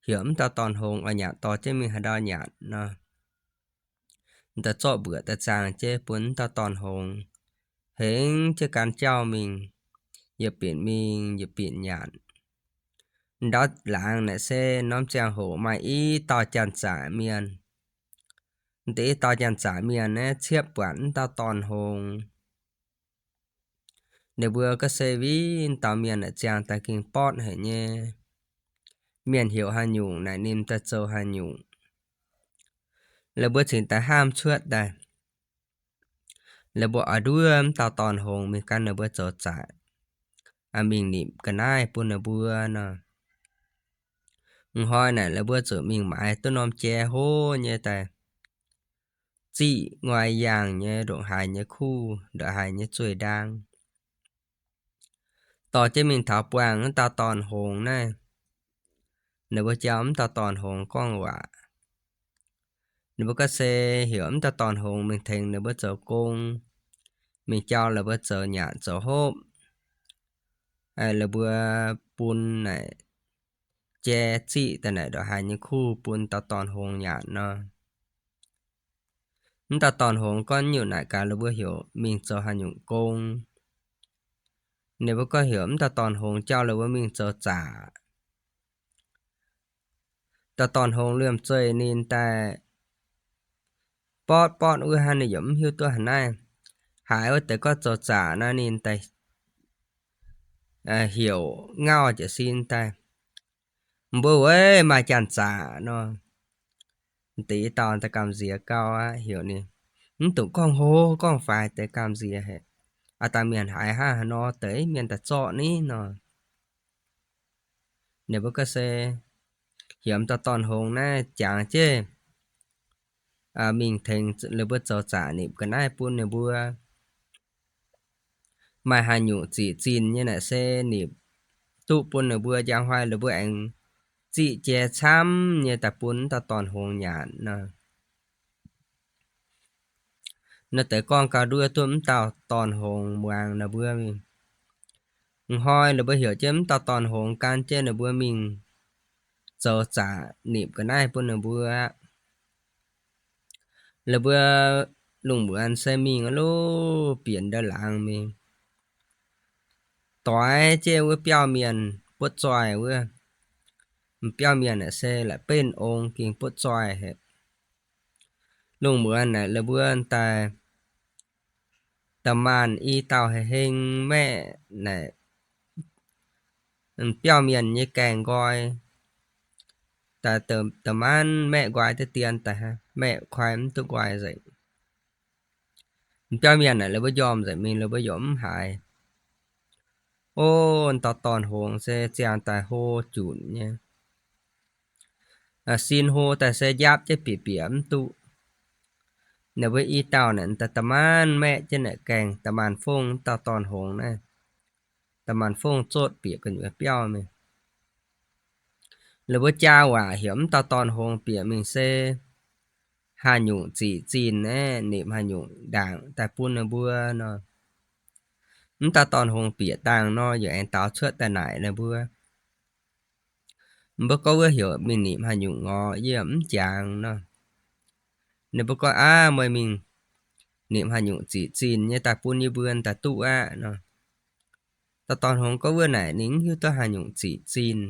heuc mv dauh Dorn-Hongx oix nyanc dorh jienv mingh haaix ndau nyanc nor. Daaih zorqv mbuoqc daaih zaangh jienv bun mv dauh Dorn-Hongx, hengx jienv gan jauv mingh, yietc binc mingh yietc binc nyanc. Ndau laangz naaic se norm ziangh hoc maaih i dauh janx-zaqc mienh. Deix i dauh janx-zaqc mienh naaiv ciepv buatc mv dauh Dorn-Hongx. Ninh mbuo gorngv se, Wuov dauh mienh naaic ziangh daaih gengh bortv haic nyei. Mienh heuc haaix nyungc naaic ninh daaih zoux haaix nyungc. Laaix mbuo cingx daaih hnamv cuotv daaih, laaix mbuo oix nduov mv dauh Dorn-Hongx mingh gan ninh mbuo zoux zaqc, mingh nipc ga'naaiv bun ninh mbuo nor. Hnoi naaic laaix mbuo zuqc mingh maaiz duqv norm jai hlo nyei daaih, ziqv nguaaic yaangh nyei ndongc haaix nyei kuv, ndongc haaix nyei zueih ndaang, dorh jienv mingh taux buangh mv dauh Dorn-Hongx naaiv. Ninh mbuo jauv mv dauh Dorn-Hongx gorngv waac. Ninh mbuo gorngv se heuc mv dauh Dorn-Hongx mingh tengx ninh mbuo zoux gong, mingh jauv laaix mbuo zoux nyanc zoux hopv. Laaix mbuo bun naaic jai ziqv daaih naaic ndongc haaix nyei kuv bun dauh Dorn-Hongx nyanc nor. Mv dauh Dorn-Hongx gorngv nyungc naaic gaax laaix mbuo heuc mingh zoux haaix nyungc gong. Ninh mbuo gorngv heuc mv dauh Dorn-Hongx jauv laaix mbuo mingh zoux zaqc. Dauh Dorn-Hongx liemh zeih ninh daaih bortv bortv wuov hnangv, ninh yaac mv hiuv duqv haaix naaiv. Haiz wuov deix gorngv zoux zaqc nor ninh daaih heuc ngauh jiez sin daaih, Mbuo weic maaih janx-zaqc nor. Deix i dauh daaih gamh nziex gau aqv, heuc ninh, Mv dungx gorngv hlo gorngv faix deix gamh nziex haic. Aa, dauh mienh haiz hnangv haaix nor deix mienh daaih zorqv ni nor. Ninh mbuo gorngv se heuc dauh Dorn-Hongx naaiv jangx jienv mingh tengx ninh mbuo zoux zaqc nipc ga'naaiv bun ninh mbuo. Maaih haaix nyungc ziqc zinh nyei naaic se nipc duqv bun ninh mbuo, njang hnoi ninh mbuo aengx ziqv jai camv nyei daaih bun mv dauh Dorn-Hongx nyanc nor. Naaiv deix gorngv gau nduov duqv mv dauh Dorn-Hongx muangx ninh mbuo mingh. Hnoi ninh mbuo heuc jienv mv dauh Dorn-Hongx gan jienv ninh mbuo mingh zoux zaqc nipc ga'naaiv bun ninh mbuo aqv. La'buo lungh muonz se mingh aqv loh, bieqc ndau laangz mingh, doix jienv wuov biauv mienh butv zoih wuov. Biauv mienh naaic se la'benv ong, gengh butv zoih haic. Lungh muonz naaic la'buo daaih, da'maanc i dauh heng maeqv naaic, biauv mienh nyei gaengh nqoi, da'maanc maeqv nqoi deix dien daaih, maeqv kuaaiv mv duqv nqoi nzengc. Biauv mienh naaic la'buo njormh nzengc mingh, la'buo yaac mv haiz. O, dauh dorn-hongx se ziangh daaih hlo junc nyei. Sin hlo daaih se njaapv jienv bieqc bieqc mv duqv. Naaic mbuo i dauh naaic da'maanc maeqv jienv naaic gaengh da'maanc fongv dauh dorn-hongx naaiv. Da'maanc fongv zotv bieqc gu'nyuoz biauv mingh. La'buo jaa waac heuc mv dauh dorn-hongx bieqc mingh se haaix nyungc ziqc zinh aeqv, nipc haaix nyungc ndaangc daaih bun ninh mbuo nor. Mv dauh dorn-hongx bieqc dangh nor, yaac aengx daaux cuotv daaih naaic ninh mbuo. Mbuo gorngv wuov heuc mingh nipc haaix nyungc ngorc yie mv jangx nor. Ninh mbuo gorngv, Aav, meih mingh nipc haaix nyungc ziqc zinh nyei daaih bun yie mbuo daaih duqv aqv nor. Dauh dorn-hongx gorngv wuov naaic ninh mv hiuv duqv haaix nyungc ziqc zinh.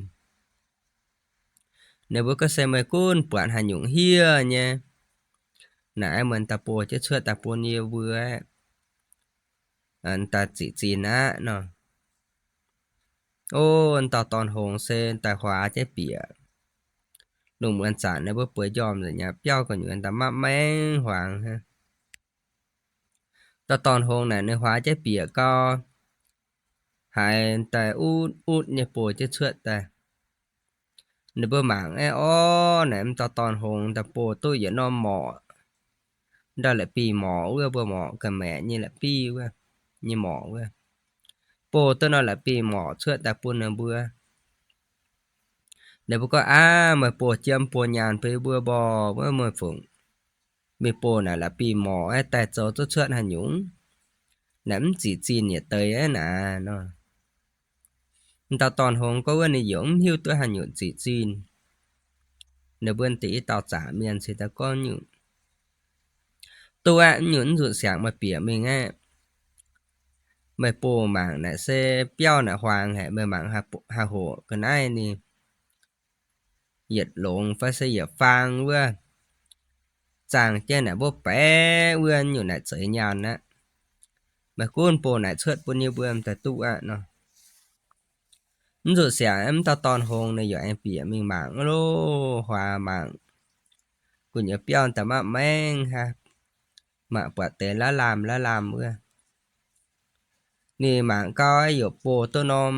Ninh mbuo gorngv, Se meih gunv buatc haaix nyungc hieh nyei, naaic meih daaih boh jienv cuotv daaih bun yie mbuo daaih ziqc zinh aqv nor. O, dauh dorn-hongx se daaih huaax jienv bieqc. Lungh muonz zanc ninh mbuo bueix njormh nzengc nyei, biauv gu'nyuoz daaih mapv maengv huangx hnangv. Dauh dorn-hongx naaic ninh huaax jienv bieqc gau, haiz daaih utv utv nyei boh jienv cuotv daaih. Ninh mbuo mangc aeqv, orv, naaic mv dauh dorn-hongx daaih boh duqv yietc norm morqc, ndau la'bieiv-morqc wuov, mbuo morqc ga'maeqc nyei la'bieiv wuov, nyei morqc wuov, boh duqv norm la'bieiv-morqc cuotv daaih bun ninh mbuo. Ninh mbuo gorngv, Aav, meih boh jiem boh nyaanh bun mbuo mborqc wuov, meih fungc mingh boh naaic la'bieiv-morqc aeqv, daaih zoux duqv cuotv haaix nyungc? Naaic mv ziqc zinh yietc deix aeqv naaic nor. Dauh dorn-hongx gorngv wuov ninh yaac mv hiuv duqv haaix nyungc ziqc zinh. Ninh mbuo deix i dauh zaqc mienh cingx daaih gorngv nyungc, Duqv aqv, nyungc mv nzunc siangx meih bieqc mingh aeqv, meih boh mangc naaic se biauv naaic huaang haic, meih mangc haih hoqc ga'naaiv ninh yietc longx fai se yietc faang wuov, zaangh jienv naaic mbopv baeqc wuov, nyungc naaic zeiz nyaanh aqv. Meih gunv boh naaic cuotv bun yie mbuo daaih duqv aqv nor. Mv nzunc siangx mv dauh dorn-hongx ninh yaac aengx bieqc mingh mangc loh, huaax mangc gu'nyuoz biauv daaih mapv maengv hnangv, mangc buatc deix laav laamh laav laamh wuov. Ninh mangc gau yaac boh duqv norm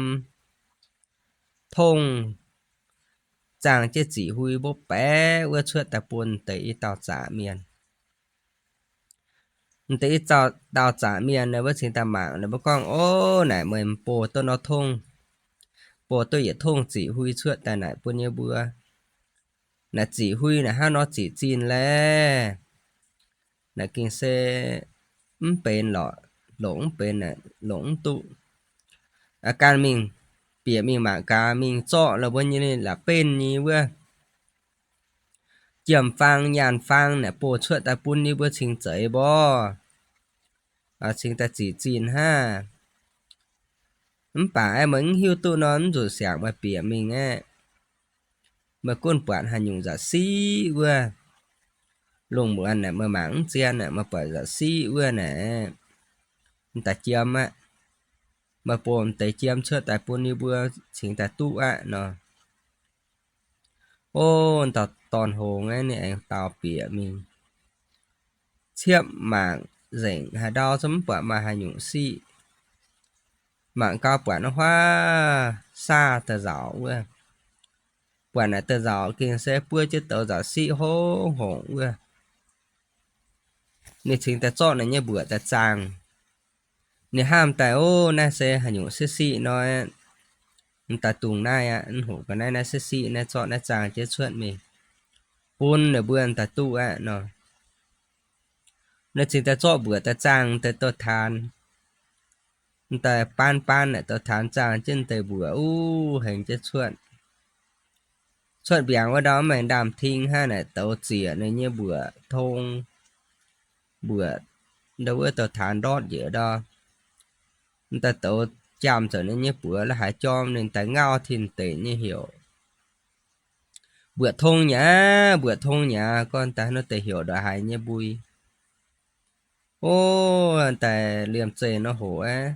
tongh zaangh jienv ziqc hui mbopv baeqc wuov cuotv daaih bun deix i dauh zaqc mienh. Deix i dauh zaqc mienh naaic mbuo cingx daaih mangc, ninh mbuo gorngv, Ov, naaic meih boh duqv norm tongh, boh duqv yietc tongh ziqc hui cuotv daaih naaic bun yie mbuo. Naaic ziqc hui naaic hnangv nor ziqc zinh laeh. Naaic gengh se mv benx lorqc, longc mv benx, longc mv duqv. Aa, ganh mingh, bieqc mingh mangc gaax, mingh zorqv la'mbuo nyei la'benv nyei wuov, jiem-faang nyaanh-faang naaic boh cuotv daaih bun yie mbuo cingx zeiz mborqv, cingx daaih ziqc zinh hnangv. Mv baac aeqv, meih mv hiuv duqv nor, mv nzunc siangx meih bieqc mingh aeqv, meih gunv buatc haaix nyungc nza'siqv wuov, lungh muonz naaic meih mangc mv zien naaic, meih buatc nza'siqv wuov naaic, m'daaih jiem aqv. Meih boh m'deix jiem cuotv daaih bun yie mbuo cingx daaih duqv aqv nor. Ov, dauh dorn-hongx aeqv, ninh aengx daux bieqc mingh ciepv mangc nzengc haaix ndau zungv mv buatc maaih haaix nyungc siqv. Mangc gau buatc norm huaav saav da'nzauc wuov, buatc naaic da'nzauc gengh se buov jienv douz nzauc siqv hongv hongc wuov. Ninh cingx daaih zorqv ninh nyei mbuoqc daaih zaangh. Ninh hnamv daaih, Ov, naaiv se haaix nyungc siqv siqv nor, m'daaih dungx naaiv aqv, mv hoqc ga'naaiv naaiv siqv siqv naaiv, zorqv naaiv zaangh jienv cuotv mingh bun ninh mbuo m'daaih duqv aqv nor. Ninh cingx daaih zorqv mbuoqc daaih zaangh deix douz-taanx, m'daaih baanv baanv naaic douz-taanx zaangh jienv deix mbuoqc, uv, hengx jienv cuotv. cuotv mbiaangc wuov ndau mv maengx ndaamv-ting hnangv naaic douz ziec ninh nyei mbuoqc tong, mbuoqc ndau wuov douz-taanx ndortv njiec ndau. Mv daaih douz jaamh nzengc ninh nyei buoz la'haaix jorm ninh daaih ngauv tin deic nyei heuc, mbuoqc tong nyei aqv, mbuoqc tong nyei aqv, gorngv daaih nor deix heuc ndongc haaix nyei mbui. O, daaih liemh zeih nor hoc aqv,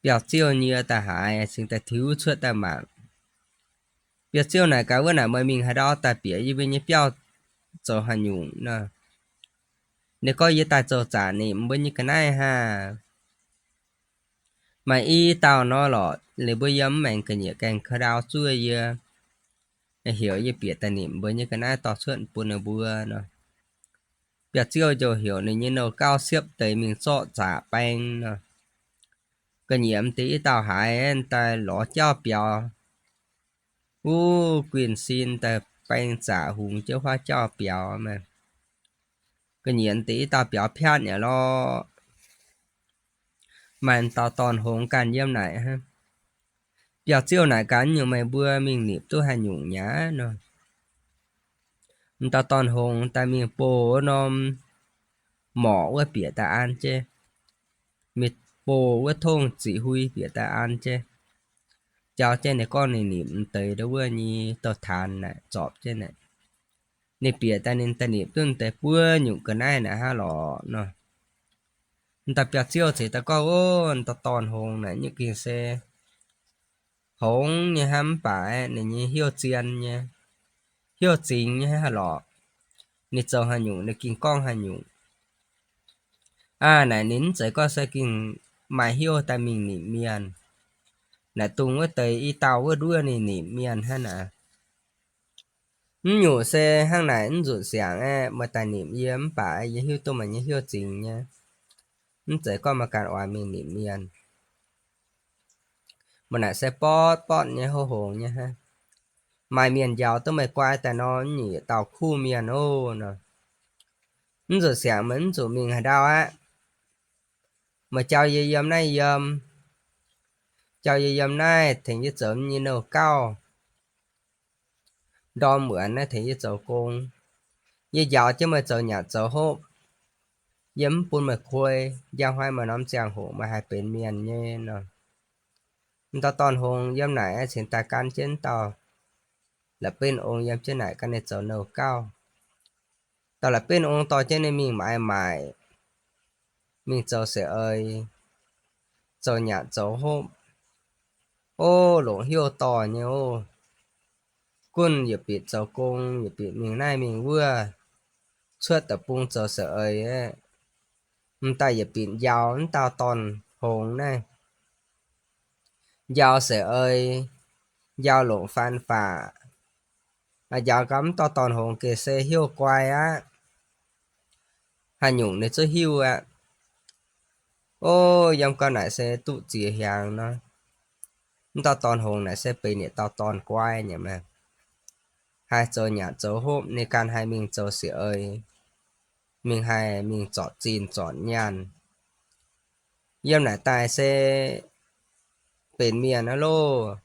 biauv-ziouv nyie daaih haaix cingx daaih tiux cuotv daaih mangc. Biauv-ziouv naaic gaax wuov naaic, meih mingh haaix ndau daaih bieqc yie mbuo nyei biauv zoux haaix nyungc nor? Ninh gorngv, yie daaih zoux zaqc nimc mbuo nyei ga'naaiv hnangv. Maaih i dauh nor lorqc, ninh mbuo yiem mv maengx ga'nyiec gaengh ka'ndau zuov yie, heuc yie bieqc daaih nimc mbuo nyei ga'naaiv dorh cuotv bun ninh mbuo nor. Biauv-ziouv ziouc heuc ninh nyei nouh gauv siepv deix mingh zorqv zaqc baeng nor. Ga'nyiec m'deix i dauh haiz daaih lorz jauv biaux. Wuov guinh sin daaih baeng zaqc hungx jienv huaav jauv biaux maah. Ga'nyiec m'deix i dauh biaux piatv nyei lorqc. Maaih dauh dorn-hongx ganh yiem naaic hnangv. Biauv-ziouv naaic gaax, nyungc meih mbuo mingh nipc duqv haaix nyungc nyei nor? M'dauh dorn-hongx daaih mingh bov wuov norm morqc wuov bieqc daaih an jienv, mingh bov wuov tongv ziqc hui bieqc daaih an jienv, jauv jienv ninh gorngv ninh nipc m'deix ndau wuov nyei douz-taanx naaic zorpc jienv naaic. Ninh bieqc daaih ninh daaih nipc duqv m'deix buo nyungc ga'naaiv naaic hnangv lorqc nor. M'daaih biauv-ziouv ceix daaih gorngv, o, m'dauh dorn-hongx naaic nyungc gengh se hongx nyei hnangv, mv baac ninh nyei hnyouv zien nyei, hnyouv zingx nyei hnangv lorqc. Ninh zoux haaix nyungc ninh gengh gorngv haaix nyungc. Aa, naaic ninh mv zeiz gorngv se gengh maaih hnyouv daaih mingh nimc mienh. Naaic dongh wuov deix i dauh wuov nduov ninh nimc mienh hnangv naaic. Mv nyungc se hnangv naaic, mv nzunc siangx aeqv, meih daaih nimc yie mv baac yie hiuv duqv meih nyei hnyouv zingx nyei. Mv zeiz gorngv meih ganh oix mingh nimc mienh. Meih naaic se botv botv nyei, houv hongx nyei hnangv. Maaih mienh njaaux duqv meih guai daaih nor, mv nyungc yietc dauh kuv mienh oc nor. Mv nzunc siangx meih mv zuqc mingh haaix ndau aqv. Meih jauv yie yiem naaiv yiem, jauv yie yiem naaiv tengx yie zoux nyei nouh gauv. Ndorm wuonx naaiv tengx yie zoux gong. Yie njaaux jienv meih zoux nyanc zoux hopv. Yie mv bun meih kuei, njang hnoi meih norm ziangh hoc meih haih benx mienh nyei nor. M'dauh dorn-hongx yiem naaic cingx daaih gan jienv dauh la'benv ong yiem jienv naaic gan ninh zoux nouh gauv. Dauh la'benv ong dorh jienv ninh mingh maaiz maaic, mingh zoux seix eix, zoux nyanc zoux hopv. O, longc hnyouv dorh nyei oc. Gunv yietc bieqc zoux gong, yietc bieqc mingh naaiv mingh wuov, cuotv deic-bung zoux seix eix aeqv, m'daaih yietc bieqc njaaux m'dauh dorn-hongx naaiv. Njaaux seix eix, njaaux longc faan faqc, njaaux gau m'dauh dorn-hongx gengh se hnyouv guai aqv. Haaix nyungc ninh zungv hiuv aqv. O, yiem gau naaic se duqv ziex hnyangx nor, m'dauh dorn-hongx naaic se benx yietc dauh dorn guai nyei maah. Haih zoux nyanc zoux hopv, ninh ganh haih mingh zoux seix eix, mingh haih mingh zorpc zinh zorpc nyaanh. Yiem naaic daaih se benx mienh aqv loh.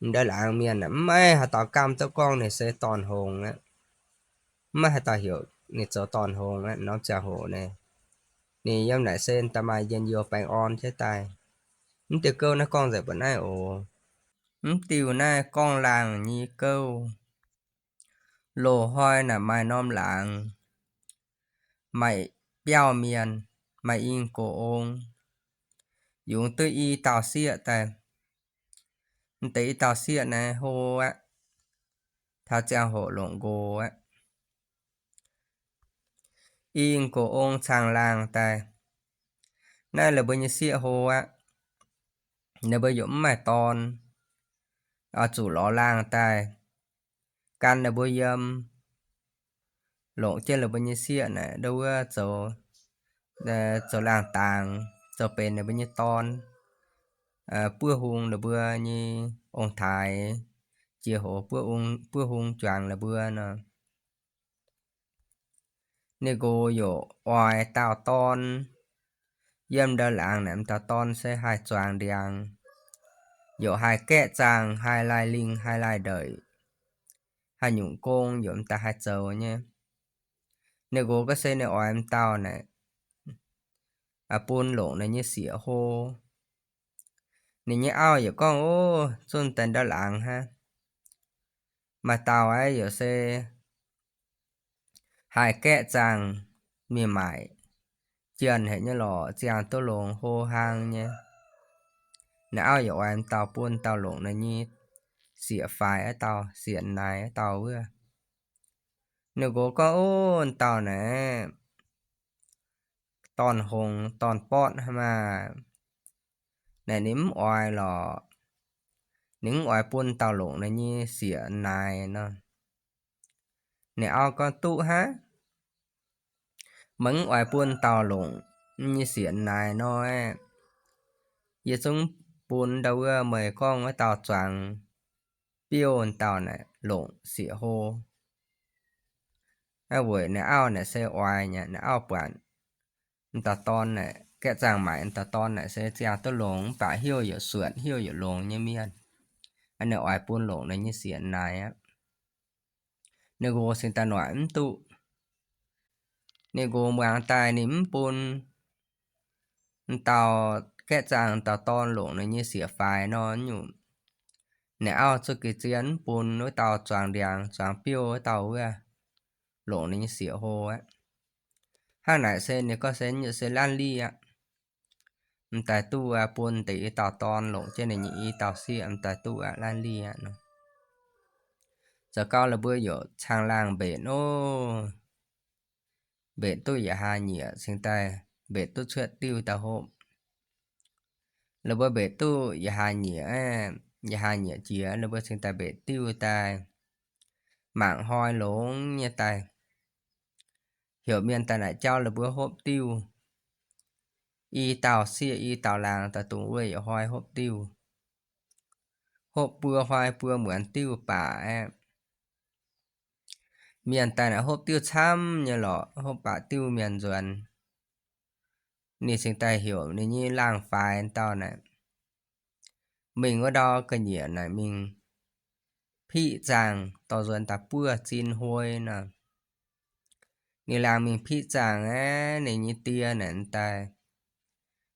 M'ndaaih laangz mienh mv maaih haaix dauh gamh duqv gorngv ninh se dorn-hongx aqv. Mv maaih haaix dauh heuc ninh zoux dorn-hongx aqv. Norm ziangh hoc naaiv, ninh yiem naaic se da'maaih njien-youh baengh orn jienv daaih. Mv diuh gouv naaiv gorngv nzengc mbuo naaiv oc. Mv diuh naaiv gorngv laangh nyei gouv. Loz-hnoi naaic maaih norm laangz, maaih biauv mienh, maaih i gox ong, yungz duqv i dauh sieqv daaih. M'deix i dauh sieqv naaiv hlo aqv, taux ziangh hoc longc nqox aqv. I gox ong caangh laangh daaih, naaiv la'buo nyei sieqv hlo aqv. Ninh mbuo yaac mv maaih dorn, oix zuqc lorz laangh daaih gan ninh mbuo yiem, longc jienv la'buo nyei sieqv naaic ndau wuov zoux, zoux laangh dangx, zoux benx ninh mbuo nyei dorn, buov hung ninh mbuo nyei ong-taaix, jiex hoc buov hung juangc ninh mbuo nor. Ninh nqox yaac oix dauh dorn. Yiem ndau laangz naaic m'dauh dorn se haih zuangx ndiangx, yaac haih gaeqv zaangh, haih laih lingh, haih laih ndeic. haaix nyungc gong yaac m'daaih haih zoux nyei. Ninh nqox gorngv se ninh oix m'dauh naaic bun longc ninh nyei sieqv hlo. Ninh nyei auv yaac gorngv, Ov, zunv daaih ndau laangz hnangv. Maaih dauh aeqv, yaac se haih gaeqv zaangh mingh maaic jienh haic nyei lorqc, ziangh duqv longx hlo hlang nyei. Ninh auv yaac oix m'dauh bun dauh longc ninh nyei sieqv faix wuov dauh, sieqv naaic wuov dauh wuov. Ninh nqox gorngv, Ov, dauh naaic dorn-hngongx dorn-bortv hnangv maah! Naaic ninh mv oix lorqc. Ninh mv oix bun dauh longc ninh nyei sieqv naaic nor. Ninh auv gorngv, Duqv hnangv. Meih mv oix bun dauh longc nyei sieqv naaic nor, yie zungv bun ndau wuov meih gorngv wuov dauh zuangx biouv dauh naaic longc sieqv hlo. Weic ninh auv naaic se oix nyei, ninh auv buatc m'dauh dorn naaic gaeqv zaangh maaic, m'dauh dorn naaic se ziangh duqv longx, mv baac heuc yaac suonc, heuc yaac longx nyei mienh. Ninh oix bun longc ninh nyei sieqv naaic aqv. Ninh nqox cingx daaih noic mv duqv. Ninh nqox muangx daaih ninh mv bun m'dauh gaeqv zaangh dauh dorn longc ninh nyei sieqv faix nor nyungc, ninh auv zuqc geh zien mv bun wuov dauh zuangx ndiangx zuangx biouv wuov dauh wuov longc ninh nyei sieqv hlo aqv. Hnangv naaic se ninh gorngv se nyungc se laanh lieh aqv. M'daaih duqv bun deix i dauh dorn longc jienv ninh nyei i dauh sieqv, m'daaih duqv aqv, laanh lieh aqv nor. Zoux gau la'buo yaac caangh laangh mbenc ov. Mbenc duqv yietc hlaax nyieqc cingx daaih mbenc duqv cuotv diuh daaih hopv. La'buo mbenc duqv yietc hlaax nyieqc, yietc hlaax nyieqc jiex la'buo cingx daaih mbenc diuh daaih mangc hnoi longx nyei daaih. Heuc mienh daaih naaic jauv la'buo hopv diuh. I dauh sieqv i dauh laangz daaih dungx wuov yietc hnoi hopv diuh. Hopv buo hnoi buo muonz diuh baac aeqv, mienh daaih naaic hopv diuh camv nyei lorqc, hopv baac diuh mienh nzuonx. Ninh cingx daaih heuc ninh nyei laangh faix dauh naaic mingh wuov ndau ga'nyiec naaic mingh piqv zaangh dorh nzuonx daaih buov zinh hui nor. Ninh laangh mingh piqv zaangh aeqv, ninh nyei die naaic daaih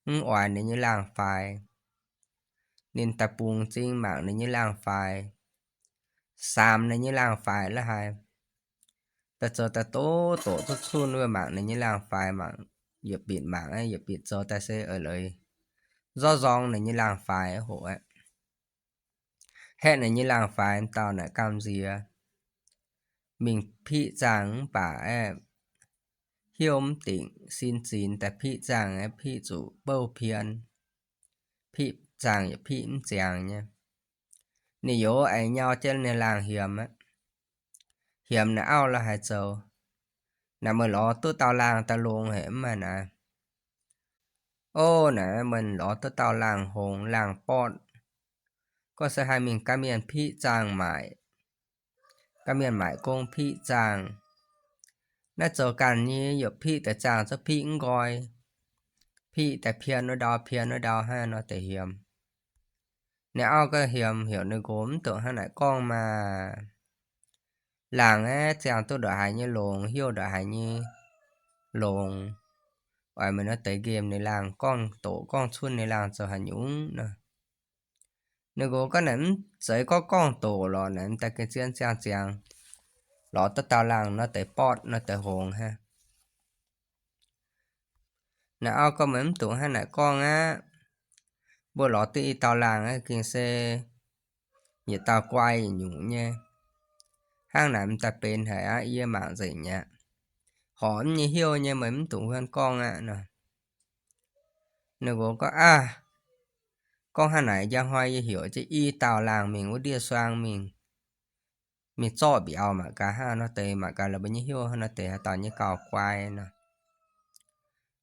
mv oix ninh nyei laangh faix. Ninh daaih bungx m'zing mangc ninh nyei laangh faix, saamx ninh nyei laangh faix la'haaix. Daaih zoux daaih doqc doqc zuqv cunh wuov mangc ninh nyei laangh faix, mangc yietc binc mangc aeqv, yietc binc zoux daaih se eix leiz zorqv nzorng ninh nyei laangh faix hoc aeqv. Haeqv ninh nyei laangh faix dauh naaic gamh nziex mingh piqv zaangh mv baac aeqv, hnyouv mv dingc, sin zinx daaih piqv zaangh aeqv, piqv zuqc bouh pien. Piqv zaangh yaac piqv mv ziangx nyei. Ninh youz aengx nyau jienv ninh laangh hiemx aqv. Hiemx naaic auv la'haaix zoux. Naaic meih lorz duqv dauh laangh daaih longx haic mv maaih naaic. Ov, naaic meih lorz duqv dauh laangh hngongx laangh bortv. Gorngv se haih mingh gaav mienh piqv zaangh maaic, gaav mienh maaic gong piqv zaangh. Naaiv zoux ganh nyei yaac piqv deix zaangh zungv piqv mv nqoi, piqv daaih pien wuov ndau pien wuov ndau hnangv nor deix hiemx. Ninh auv gauh hiemx heuc ninh nqox mv dungx hnangv naaic gorngv maah. Laangh aeqv, ziangh duqv ndongc haaix nyei longx, heuc ndongc haaix nyei longx, oix meih nor deix nqemh ninh laangh gorngv doqc gorngv cunh ninh laangh zoux haaix nyungc nor. Ninh nqox gorngv naaic mv zeiz gorngv gorngv doqc lorqc, naaic m'daaih gengh zien ziangh ziangx lorz duqv dauh laangh nor deix bortv nor deix hngongx hnangv. Naaic auv gorngv meih mv dungx hnangv naaic gorngv aqv. Mbuo lorz duqv i dauh laangh aeqv, gengh se yietc dauh guai yietc nyungc nyei. Hnangv naaic m'daaih benx haic aqv, yie mangc nzengc aqv. Horpc mv nyei heuc nyei, meih mv dungx huan gorngv aqv nor. Ninh nqox gorngv, Aav, gorngv hnangv naaic njang hnoi yie heuc jienv i dauh laangh mingh wuov ndiev suang mingh, mingh zorqv mbiauz mangc gaax hnangv nor deix, mangc gaax la'buo nyei heuc hnangv nor deix haaix dauh nyei gauh guai nor.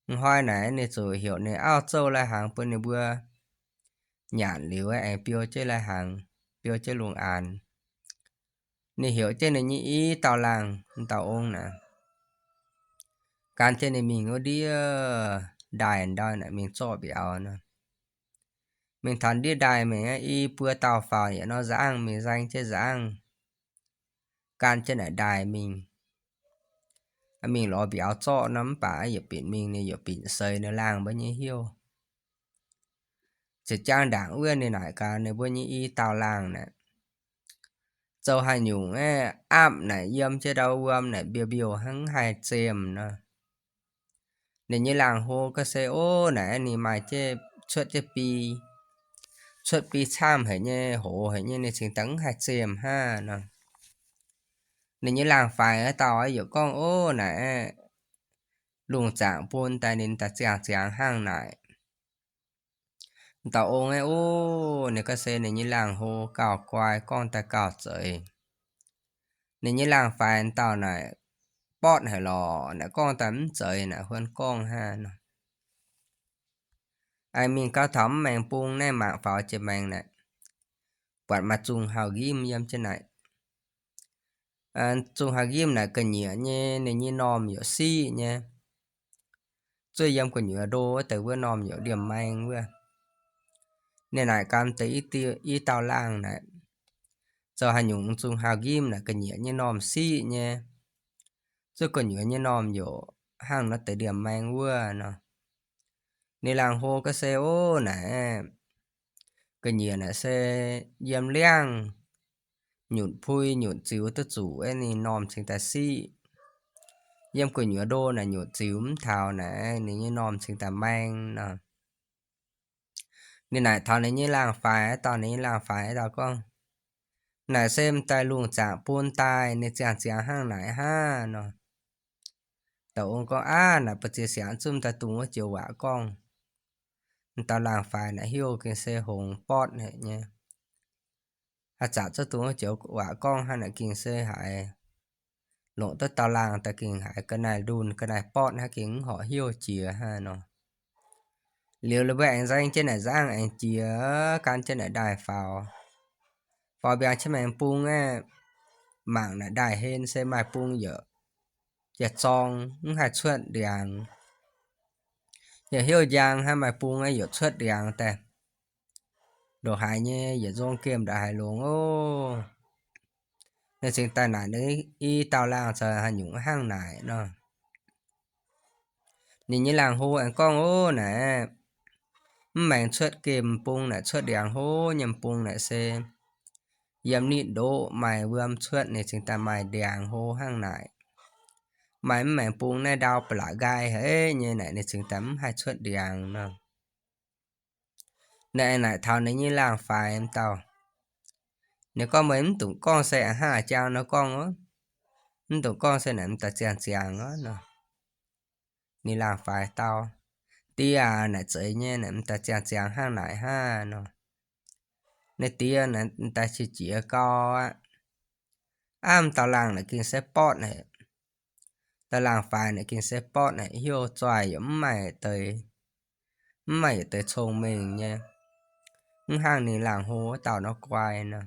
Hnoi naaic ninh zuqc heuc ninh auv zouv lai-hnaangx bun ninh mbuo nyanc liuz aengx biou jienv lai-hnaangx, biou jienv lungh aanx. Ninh heuc jienv ninh nyei i dauh laangh, dauh ong naaic, gan jienv ninh mingh wuov ndiev ndaaih ndau naaic mingh zorqv mbiauz nor. Mingh taux ndiev ndaaih mingh i buo dauh faaux yietc norm nzangv mingh nzaeng jienv nzangv. gan jienv naaic ndaaih mingh. Mingh lorz mbiauz zorqv nor, mv baac yaac binc mingh, ninh yaac binc seix ninh laangh mbuo nyei heuv. Ziex jaang ndaangc wuov ninh naaic gaax ninh mbuo nyei i dauh laangh naaic, zoux haaix nyungc aeqv, aapv naaic yiem jienv ndau wuom naaic mbiouh mbiouh hnangv, mv haih zemh nor. Ninh nyei laangh hlo ga'sie, ov, naaic ninh maaih jienv cuotv jienv bi, cuotv bi camv haic nyei, hoz haic nyei, ninh cingx daaih mv haih zemh hnangv nor. Ninh nyei laangh faix wuov dauh yaac gorngv, ov, naaic lungh zaangc bun daaih ninh daaih ziangh ziangx hnangv naaic. Dauh ong aeqv, ov, ninh ga'sie ninh nyei laangh hlo gauh guai, gorngv daaih gauh zeiz. Ninh nyei laangh faix dauh naaic bortv haic lorqc, naaic gorngv daaih mv zeiz, naaic huon gorngv hnangv nor. Aengx mingh gau taux mv maengx bung naaiv mangc faaux jiex maengx naaic, buatc maaih zungh hauh nqimv yiem jienv naaic. Zungh hauh nqimv naaic ga'nyiec nyei, ninh nyei normh yaac siqv nyei. Zuov yiem gu'nyuoz ndo wuov deix wuov normh yaac ndiemh maeng wuov. Ninh naaic gaax deix i, i dauh laangh naaic, zoux haaix nyungc zungh hauh nqimv naaic ga'nyiec nyei normh siqv nyei, zuov gu'nyuoz nyei normh yaac hnangv nor deix ndiemh maeng wuov nor. Ninh laangh hlo ga'sie, ov, naaic ga'nyiec naaic se yiem liangh nyutc pui nyutc ziux duqv zuqc aeqv, ninh normh cingx daaih siqv. Yiem gu'nyuoz ndo naaic nyutc ziux mv taux naaic, ninh nyei normh cingx daaih maeng nor. Ninh naaic taux ninh nyei laangh faix dauh, ninh nyei laangh faix dauh gorngv, naaic se m'daaih lungh zaangc bun daaih, ninh ziangh ziangx hnangv naaic hnangv nor. Dauh ong gorngv, aav, naaic ba'ziex siangx zunv daaih dungh wuov joux waac gorngv. M'daaih laangh faix naaic heuv gengh se hngongx bortv haic nyei. Haaix zanc zuov dungh wuov joux waac gorngv hnangv naaic gengh se haiz longc duqv dauh laangh daaih gengh haiz ga'naaiv ndunh ga'naaiv bortv hnangv, gengh mv horpc heuv jiex hnangv nor. Liuz ninh mbuo aengx nzaeng jienv naaic nzangv aengx jiex, gan jienv naaic ndaaih faaux. Faaux mbiaangx jienv maengx bung aeqv, mangc naaic ndaaih hlen se maaih bung yaac, yaac zorng mv haih cuotv ndiangx. Yaac heuv njang hnangv, maaih bung aeqv, yaac cuotv ndiangx daaih. Ndongc haaix nyei yietc nzong gemh ndongc haaix longx ov. Ninh cingx daaih naaic ninh i dauh laangh zoux haaix nyungc hnangv naaic nor. Ninh nyei laangh hlo aengx gorngv, ov, naaic mv maengx cuotv gemh bung naaic, cuotv ndiangx hlo nyei bung naaic se yiem nitv ndoqv maaih wuom cuotv, ninh cingx daaih maaih ndiangx hlo hnangv naaic. Maaih mv maengx bung naaiv ndau ba'laqc nqaai haic nyei naaic, ninh cingx daaih mv haih cuotv ndiangx nor. Naaic, naaic taux ninh nyei laangh faix m'dauh, ninh gorngv, meih mv dungx gorngv se a'hnangv jang nor gorngv ov. Mv dungx gorngv se naaic m'daaih ziangh ziangx ov nor. Ninh laangh faix dau, Die aac, naaic zeiz nyei, naaic m'daaih ziangh ziangx hnangv naaic hnangv nor. Naaiv die naaic m'daaih qiex jiez gau aqv. Aav, m'dauh laangh naaic gengh se bortv haic. Dauh laangh faix naaic gengh se bortv haic, heuv zoih yaac mv maaih deix, mv maaih yietc deix cong-mengh nyei. Mv hnangv ninh laangh hlo wuov dauh nor guai nor.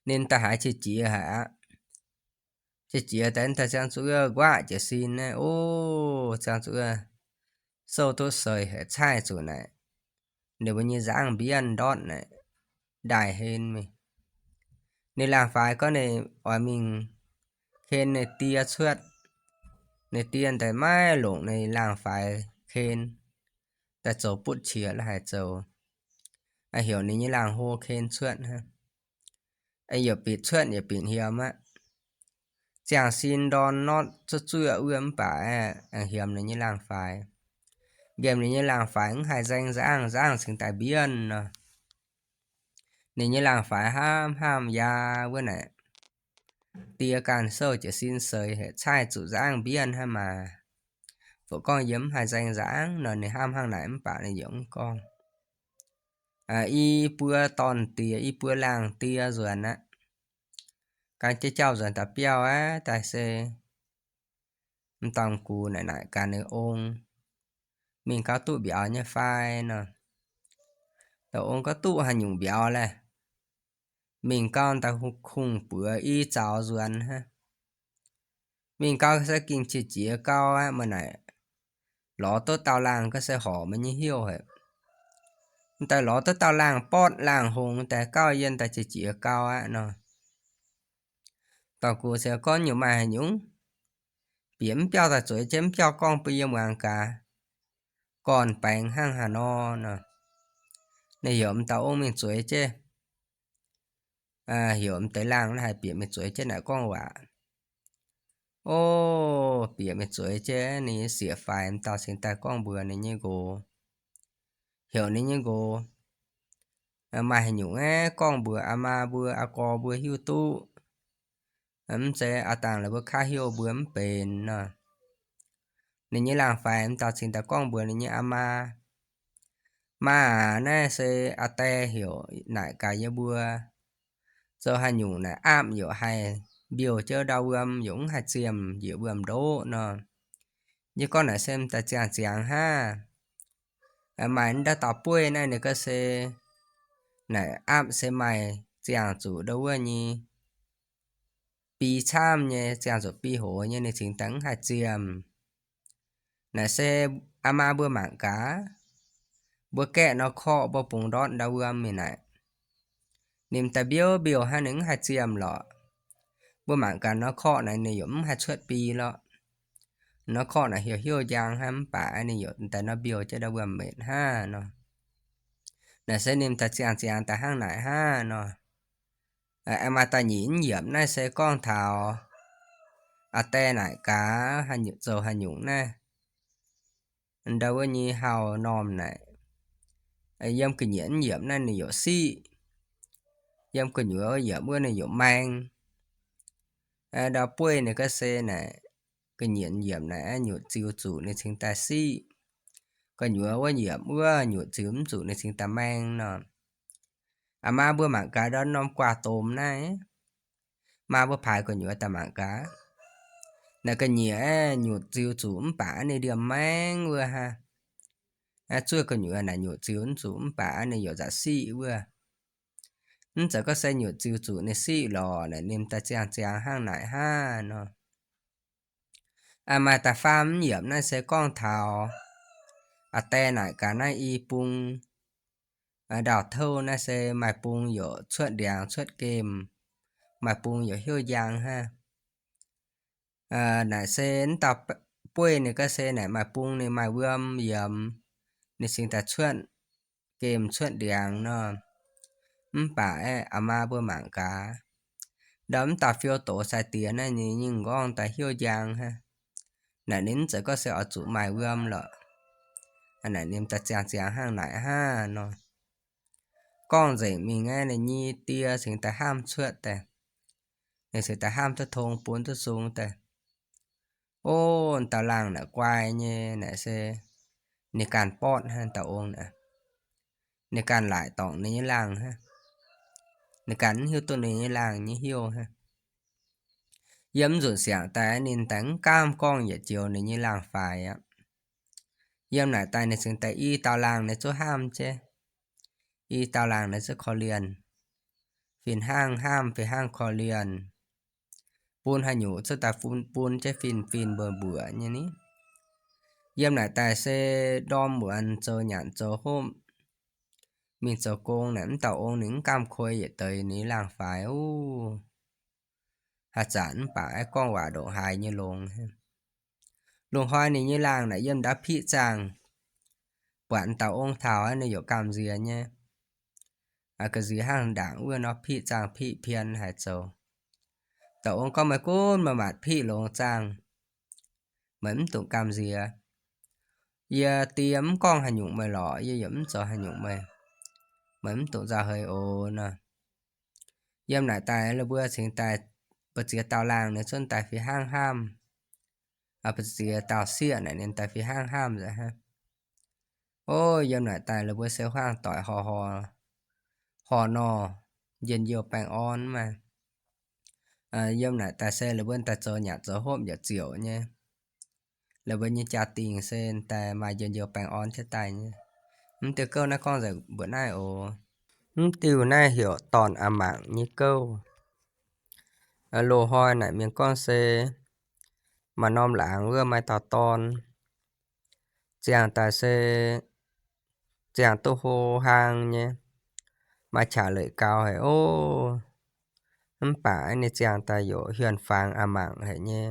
Ninh daaih haiz qiex jiez haic aqv. Qiex jiez daaih, daaih ziangh zuqc wuov nquaqv jiez sin naaiv, ov, ziangh zuqc wuov sou duqv seix haic, caaiv zuqc naaic ninh mbuo nyei nzangv mbienv ndortv naaic ndaaih hlen mingh. Ninh laangh faix gorngv ninh oix mingh ken ninh die cuotv. Ninh die daaih maiv longc ninh laangh faix ken, daaih zoux butv qiex la'haix zoux, heuc ninh nyei laangh hlo ken cuotv hnangv. Yietc binc cuotv yietc binc hiemx aqv. Ziangh sin ndorn notv zuqv zuoqv wuov mv baac aengx hiemx ninh nyei laangh faix. Nqemh ninh nyei laangh faix mv haih nzaeng nzangv, nzangv cingx daaih mbienv nor. Ninh nyei laangh faix hnamv hnamv, Yaa, wuov naaic die ganh sou jiez sin seix haic, caaiv zuqc nzangv mbienv hnangv maah! Fungc gorngv yie mv haih nzaeng nzangv nor. Ninh hnamv hnangv naaic mv baac ninh yaac mv gorngv. I buo dorn-diex, i buo laangh die nzuonx aqv. Gan jienv jauv nzuonx daaih biauv aqv. Daaih se m'dauh gux naaic naaic gaax ninh ong, Mingh gau duqv mbiauz nyei fai? Nor, dauh ong gorngv, Duqv haaix nyungc mbiauz laeh? Mingh gau daaih kungx-buoz i zaux nzuonx hnangv. Mingh gau se gengh qiex jiez gau aqv. Meih naaic lorz duqv dauh laangh ga'sie horc meih nyei heuv haic. Daaih lorz duqv dauh laangh bortv laangh hngongx daaih gauh yienh daaih qiex jiez gau aqv nor. Dorh gux se gorngv nyungc maaih haaix nyungc bieqc mv biauv daaih zueiz jienv, mv biauv gorngv bun yie muangx gaax, gorn-baengx hnangv haaix nor nor. Ninh heuc m'dauh ong mingh zueiz jienv, heuc m'deix laangh naaiv haih bieqc mingh zueiz jienv naaic gorngv waac. O, bieqc mingh zueiz jienv, ninh nyei sieqv faix m'dauh cingx daaih gorngv mbuox ninh nyei nqox, heuc ninh nyei nqox, maaih haaix nyungc aeqv, gorngv mbuox aa maa mbuo, aa gorx mbuo hiuv duqv. Mv zeiz aa dangh la'buo kaav heuc mbuo mv benx nor. Ninh nyei laangh faix m'dauh cingx daaih gorngv mbuox ninh nyei aa maa, Maa aac, naaiv se aa die heuc naaic gaax yie mbuo, zoux haaix nyungc naaic aapv yaac haih mbiouh jienv ndau wuom, yaac mv haih ziemh njiec wuom-ndoqv nor. Yie gorngv naaic se m'daaih ziangh ziangx hnangv. Maaih ndau dauh bueiv naaiv ninh ga'se naaic aapv se maaih ziangh zuqc ndau wuov nyei bi camv nyei, ziangh zuqc bi hoz nyei, ninh cingx daaih mv haih ziemh. Naaic se aa maa mbuo mangc gaax, mbuo gaeqv nor korqv mbuo bungx ndortv ndau wuom mingh naaic, ninh m'daaih mbiouh mbiouh hnangv, ninh mv haih ziemh lorqc. Mbuo mangc gaax nor korqv naaic ninh yaac mv haih cuotv bi lorqc. Nor korqv naaic heuc heuc njang hnangv, mv baac ninh yaac m'daaih nor mbiouh jienv ndau wuom-mbenc hnangv nor. Naaic se ninh m'daaih ziangh ziangx daaih hnangv naaic hnangv nor. Aengx maaih da'nyeic yiemc naaiv se gorngv taux aa die naaic gaax zoux haaix nyungc naaiv, ndau wuov nyei hauh-normh naaic, yiem ga'nyiec yiemc naaiv ninh yaac siqv, yiem gu'nyuoz yiemc wuov ninh yaac maeng. Ndau bueiv ninh ga'se naaic, ga'nyiec yiemc naaic nyutc ziux zuqc ninh cingx daaih siqv, gu'nyuoz wuov yiemc wuov nyutc ziux mv zuqc ninh cingx daaih maeng nor. Aa maa mbuo mangc gaax ndau norm guaax domh naaiv, maa mbuo paaix gu'nyuoz daaih mangc gaax, naaic ga'nyiec nyutc ziux zuqc mv baac ninh ndiemh maeng wuov hnangv. Zuov gu'nyuoz naaic nyutc ziux mv zuqc mv baac ninh yaac nzauc siqv wuov. Mv zeiz gorngv se nyutc ziux zuqc ninh siqv lorqc, naaic ninh m'daaih ziangh ziangx hnangv naaic hnangv nor. Maaih da'faam yiemc naaiv se gorngv taux aa die naaic gaax naaiv i bung ndau-touv naaiv se maaih bung yaac cuotv ndiangx cuotv gemh, maaih bung yaac heuc njang hnangv. Naaic se m'dauh bueiv ninh ga'se naaic maaih bung ninh maaih wuom yiemx, ninh cingx daaih cuotv gemh cuotv ndiangx nor. Mv baac aeqv, aa maa mbuo mangc gaax, ndau m'dauh fiou doz sai-diex naaiv ninh nyei m'nqorngv daaih heuc njang hnangv. Naaic ninh mv zeiz gorngv se oix zuqc maaih wuom lorqc. Naaic ninh daaih ziangh ziangx hnangv naaic hnangv nor. Gorngv nzengc mingh aeqv, ninh nyei die cingx daaih hnamv cuotv daaih. Ninh cingx daaih hnamv duqv tong bun duqv sung daaih. O, dauh laangh naaic guai nyei naaic se ninh ganh bortv hnangv dauh ong naaic. Ninh ganh laaic dorngc ninh nyei laangh hnangv. Ninh ganh mv hiuv duqv ninh nyei laangh nyei heuc hnangv. Yiem nzunc siangx daaih ninh daaih mv gaamv gorngv yietc joux ninh nyei laangh faix aqv. Yiem naaic daaih ninh cingx daaih i dauh laangh ninh zungv hnamv jienv. I dauh laangh ninh zungv korv-lienh. Fih hnangv hnamv fih hnangv korv-lienh. Bun haaix nyungc zungv daaih bun, bun jienv fin-fin mbuoqc mbuoqc nyei ni. Yiem naaic daaih se ndorm muonz zoux nyanc zoux hopv, mingh zoux gong naaic mv dauh ong ninh mv gaamv koi yietc deix ninh laangh faix oc. Haaix zanc mv baac aeqv, gorngv waac ndongc haaix nyei longx. Lungh hnoi ninh nyei laangh naaic yiem ndau piqv zaangh, buatc dauh ong taux ninh yaac gamh nziex nyei. Ga'nziex hnangv ndaangc wuov nor piqv zaangh piqv pien haaix zoux. Dauh ong gorngv, Meih gunv meih matc piqv longx zaangh, meih mv dungx gamh nziex. Yie die mv gorngv haaix nyungc meih lorqc, yie yaac mv zoux haaix nyungc meih, meih mv dungx nzauh heix oc nor. Yiem naaic daaih la'buo cingx daaih, mbu'ziex dauh laangh ninh zungv daaih fih hnangv hnamv. Mbu'ziex dauh sieqv naaic ninh daaih fih hnangv hnamv nzengc hnangv. O, yiem naaic daaih la'buo se huaang doic horh horh, horh nor, njien-youh baengh orn maah. Yiem naaic daaih se la'buo daaih zoux nyanc zoux hopv yaac ziouc nyei. La'buo nyei jaa-dingh se daaih maaih njien-youh baengh orn jienv daaih nyei. Mv diuh gouv naaiv gorngv nzengc mbuoqc naaiv oc. Mv diuh naaiv heuc dorn a'mangc nyei gouv. Loz-hnoi naaic mienh gorngv se maaih norm laangz wuov maaih dauh dorn, ziangh daaih se ziangh duqv hlo hlang nyei, maaih qaqv leiz gaux haic oc. Mv baac ninh ziangh daaih yaac hiuonh fangx aqc mangc haic nyei.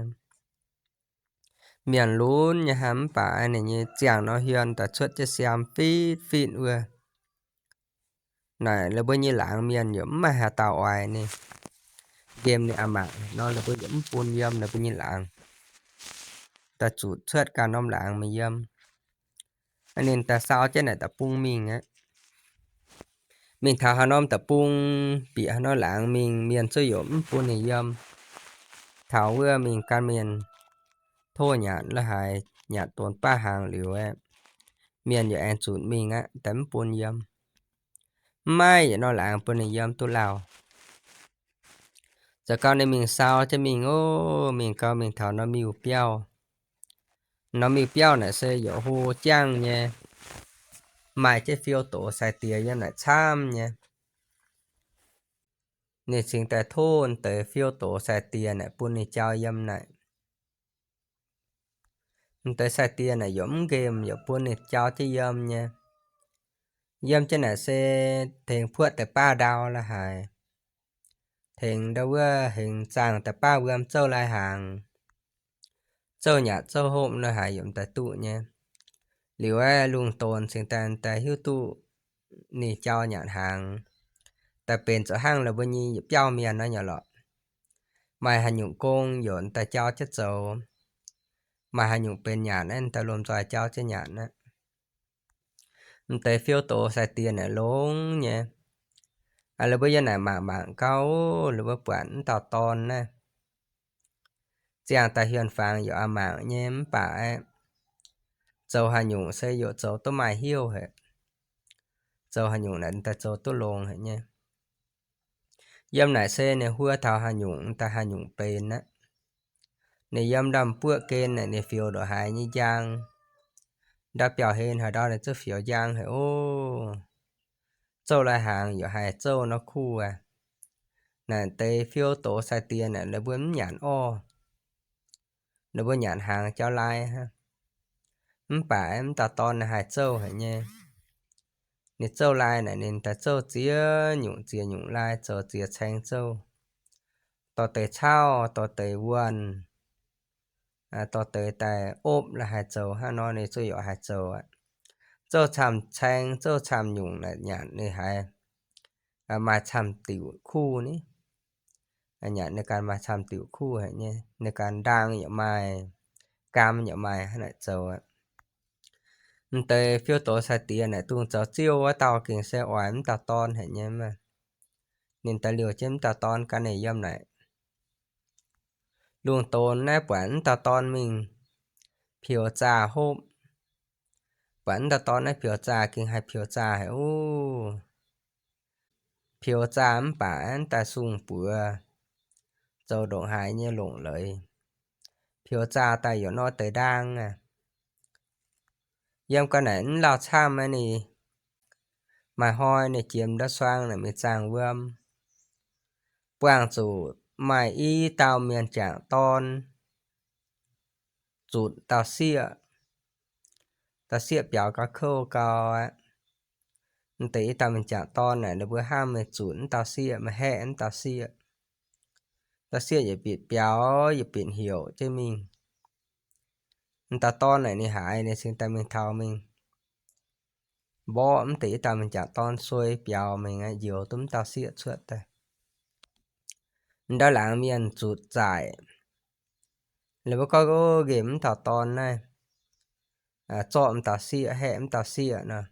Mienh lunx nyei hnangv, mv baac ninh nyei ziangh nor hiuonh daaih cuotv jienv siaam fitv-fitv wuov. Naaic la'buo nyei laangz mienh yaac mv maaih haaix dauh oix ninh, nqemh ninh aqc mangc nor, la'buo yaac mv bun yiem la'buo nyei laangz. Daaih zuqc cuotv ganh norm laangz mingh yiem. Ninh daaih sau jienv naaic deic-bung mingh aqv. Mingh taux haaix norm deic-bung, bieqc haaix norm laangz mingh, mienh zuqc yaac mv bun ninh yiem. Taux wuov mingh gan mienh tov nyanc la'haaix, nyanc donx baav hnaangx liuz aeqv, mienh yaac aengx zunc mingh aqv, daaih mv bun yiem. Mv maaih yietc norm laangz bun ninh yiem duqv lauh. Zoux gau ninh mingh sau jienv mingh oc, mingh gau mingh taux norm miuc-biauv. Norm miuc-biauv naaic se yaac hlo jangv nyei, maaih jienv fiou doz sai-diex yiem naaic camv nyei. Ninh cingx daaih tov deix fiou doz sai-diex naaic bun ninh jauv yiem naaic. Deix sai-diex naaic yaac mv nqemh, yaac bun ninh jauv jienv yiem nyei. Yiem jienv naaic se tengx puoqv deix baav ndau la'haaix, tengx ndau wuov hengx zaangh deix baav wuom zouv lai-hnaangx, zouv nyanc zouv hopv la'haaix yaac daaih duqv nyei. Liuz aeqv, lungh donx cingx daaih daaih hiuv duqv ninh jauv nyanc hnaangx, daaih benx zoux hnangv la'buo nyei yietc biauv mienh nor nyei lorqc. Maaih haaix nyungc gong yaac daaih jauv jienv zoux, maaih haaix nyungc benx nyanc aeqv, daaih lomh nzoih jauv jienv nyanc aqv. M'deix fiou doz sai-diex naaic longx nyei. La'buo yiem naaic mangc mangc gau, la'buo buatc m'dauh dorn naaiv ziangh daaih hiuonh fangx yaac aqc mangc nyei, mv baac aeqv, zoux haaix nyungc se yaac zoux duqv maaih heuv haic. Zoux haaix nyungc naaic daaih zoux duqv longx haic nyei. Yiem naaic se ninh huo taux haaix nyungc daaih haaix nyungc benx aqv. Ninh yiem ndau m'buoqv gen naaic ninh fioux ndongc haaix nyei njang, ndau biauv-hlen haaix ndau ninh zuqc fioux njang haic oc. Zouv lai-hnaangx yaac haih zouv nor kuv aqv. Naaic deix fiou doz sai-diex naaic ninh mbuo mv nyanc orv, ninh mbuo nyanc hnaangx jauv lai hnangv. Mv baac m'dauh dorn ninh haih zouv haic nyei. Ninh zouv lai naaic ninh daaih zouv ziex nyungc ziex nyungc lai, zoux ziex caeng zouv. Dorh deix cauv, dorh deix wuonh, dorh deix daaih opv la'haaix zoux hnangv nor ninh zuqc yaac haih zoux aqv. Zouv camv caeng, zouv camv nyungc naaic nyanc ninh haiz maaih camv diuc kuv ni. Nyanc ninh ganh maaih camv diuc kuv haic nyei, ninh ganh ndaang yaac maaih, gaam yaac maaih hnangv naaic zoux aqv. M'deix fiou doz sai-diex naaic dungx zoux ziouv wuov dauh gengh se oix m'dauh dorn haic nyei maah. Ninh daaih liouh jienv m'dauh dorn gan ninh yiem naaic. Lungh donx naaiv buatc m'dauh dorn mingh peux zaah hopv. Buatc m'dauh dorn naaiv peux zaah gengh haih peux zaah haic oc. Peux zaah mv baac aeqv, daaih sung buoz, zoux ndongc haaix nyei longc leiz. Peux zaah daaih yaac nor deix ndaang aqv. Yiem ga'naaiv mv lauh camv aqv, ninh maaih hnoi ninh jiex ndau suang naaic mingh zaangh wuom, buangh zuqc maaih i dauh mienh jangc dorn zutc dauh sieqv. Dauh sieqv biaux gauh kouv gau aqv. M'deix i dauh mienh jangc dorn naaic ninh mbuo hnamv meih zutc m'dauh sieqv, meih haeqv m'dauh sieqv. Dauh sieqv yietc bieqc biaux yietc bieqc heuc jienv mingh. M'dauh dorn naaic ninh haiz, ninh cingx daaih mingh taux mingh mborqv m'deix i dauh mienh jangc dorn suei biaux mingh aqv, njoux duqv m'dauh sieqv cuotv daaih. M'dauh laangz mienh zutc zaaic, ninh mbuo gorngv, Nqemh m'dauh dorn naaiv zorqv m'dauh sieqv, haeqv m'dauh sieqv nor.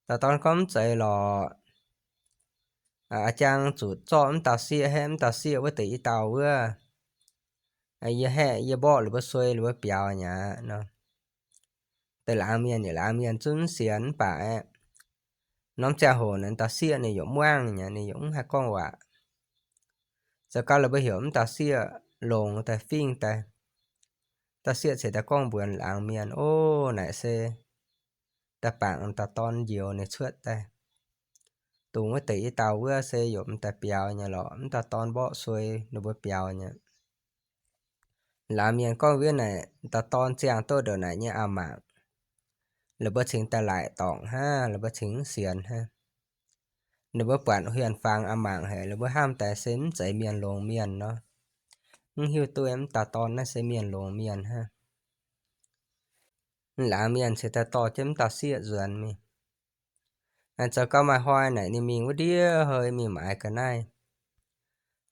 Dauh dorn gorngv, Mv zeiz lorqc. A'jang zutc zorqv m'dauh sieqv, haeqv m'dauh sieqv wuov deix i dauh wuov, yie haeqv, yie mborqv ninh mbuo suei, ninh mbuo biaux nyei aqv nor. Deix laangz mienh, laangz mienh zungv mv sienx mv baac aeqv, norm ziangh hoc naaiv dauh sieqv ninh yaac muangh nyei, ninh yaac mv haih gorngv waac. Zoux gau la'buo heuc m'dauh sieqv longx daaih fingx daaih. Dauh sieqv ceix daaih gorngv mbuox laangz mienh, Ov, naaic se daaih bangc dauh dorn njoux ninh cuotv daaih. Dongh wuov deix i dauh wuov se yaac m'daaih biaux nyei lorqc, m'dauh dorn mborqv suei ninh mbuo biaux nyei. Laangz mienh gorngv wuov naaic, dauh dorn ziangh duqv ndongc naaic nyei a'maah, la'buo cingx daaih laaic dorngc hnangv, la'buo cingx mv sienx hnangv. Ninh mbuo buatc huin fangx a'mangc haic, ninh mbuo hnamv daaih se mv zeiz mienh longx mienh nor. Mv hiuv duqv mv dauh dorn naaiv se mienh longx mienh hnangv. Laangz mienh cingx daaih dorh jienv mv dauh sieqv nzuonx mingh. Zoux gau maaih hnoi naaic ninh mingh wuov ndiev hei mingh maaiz ga'naaiv.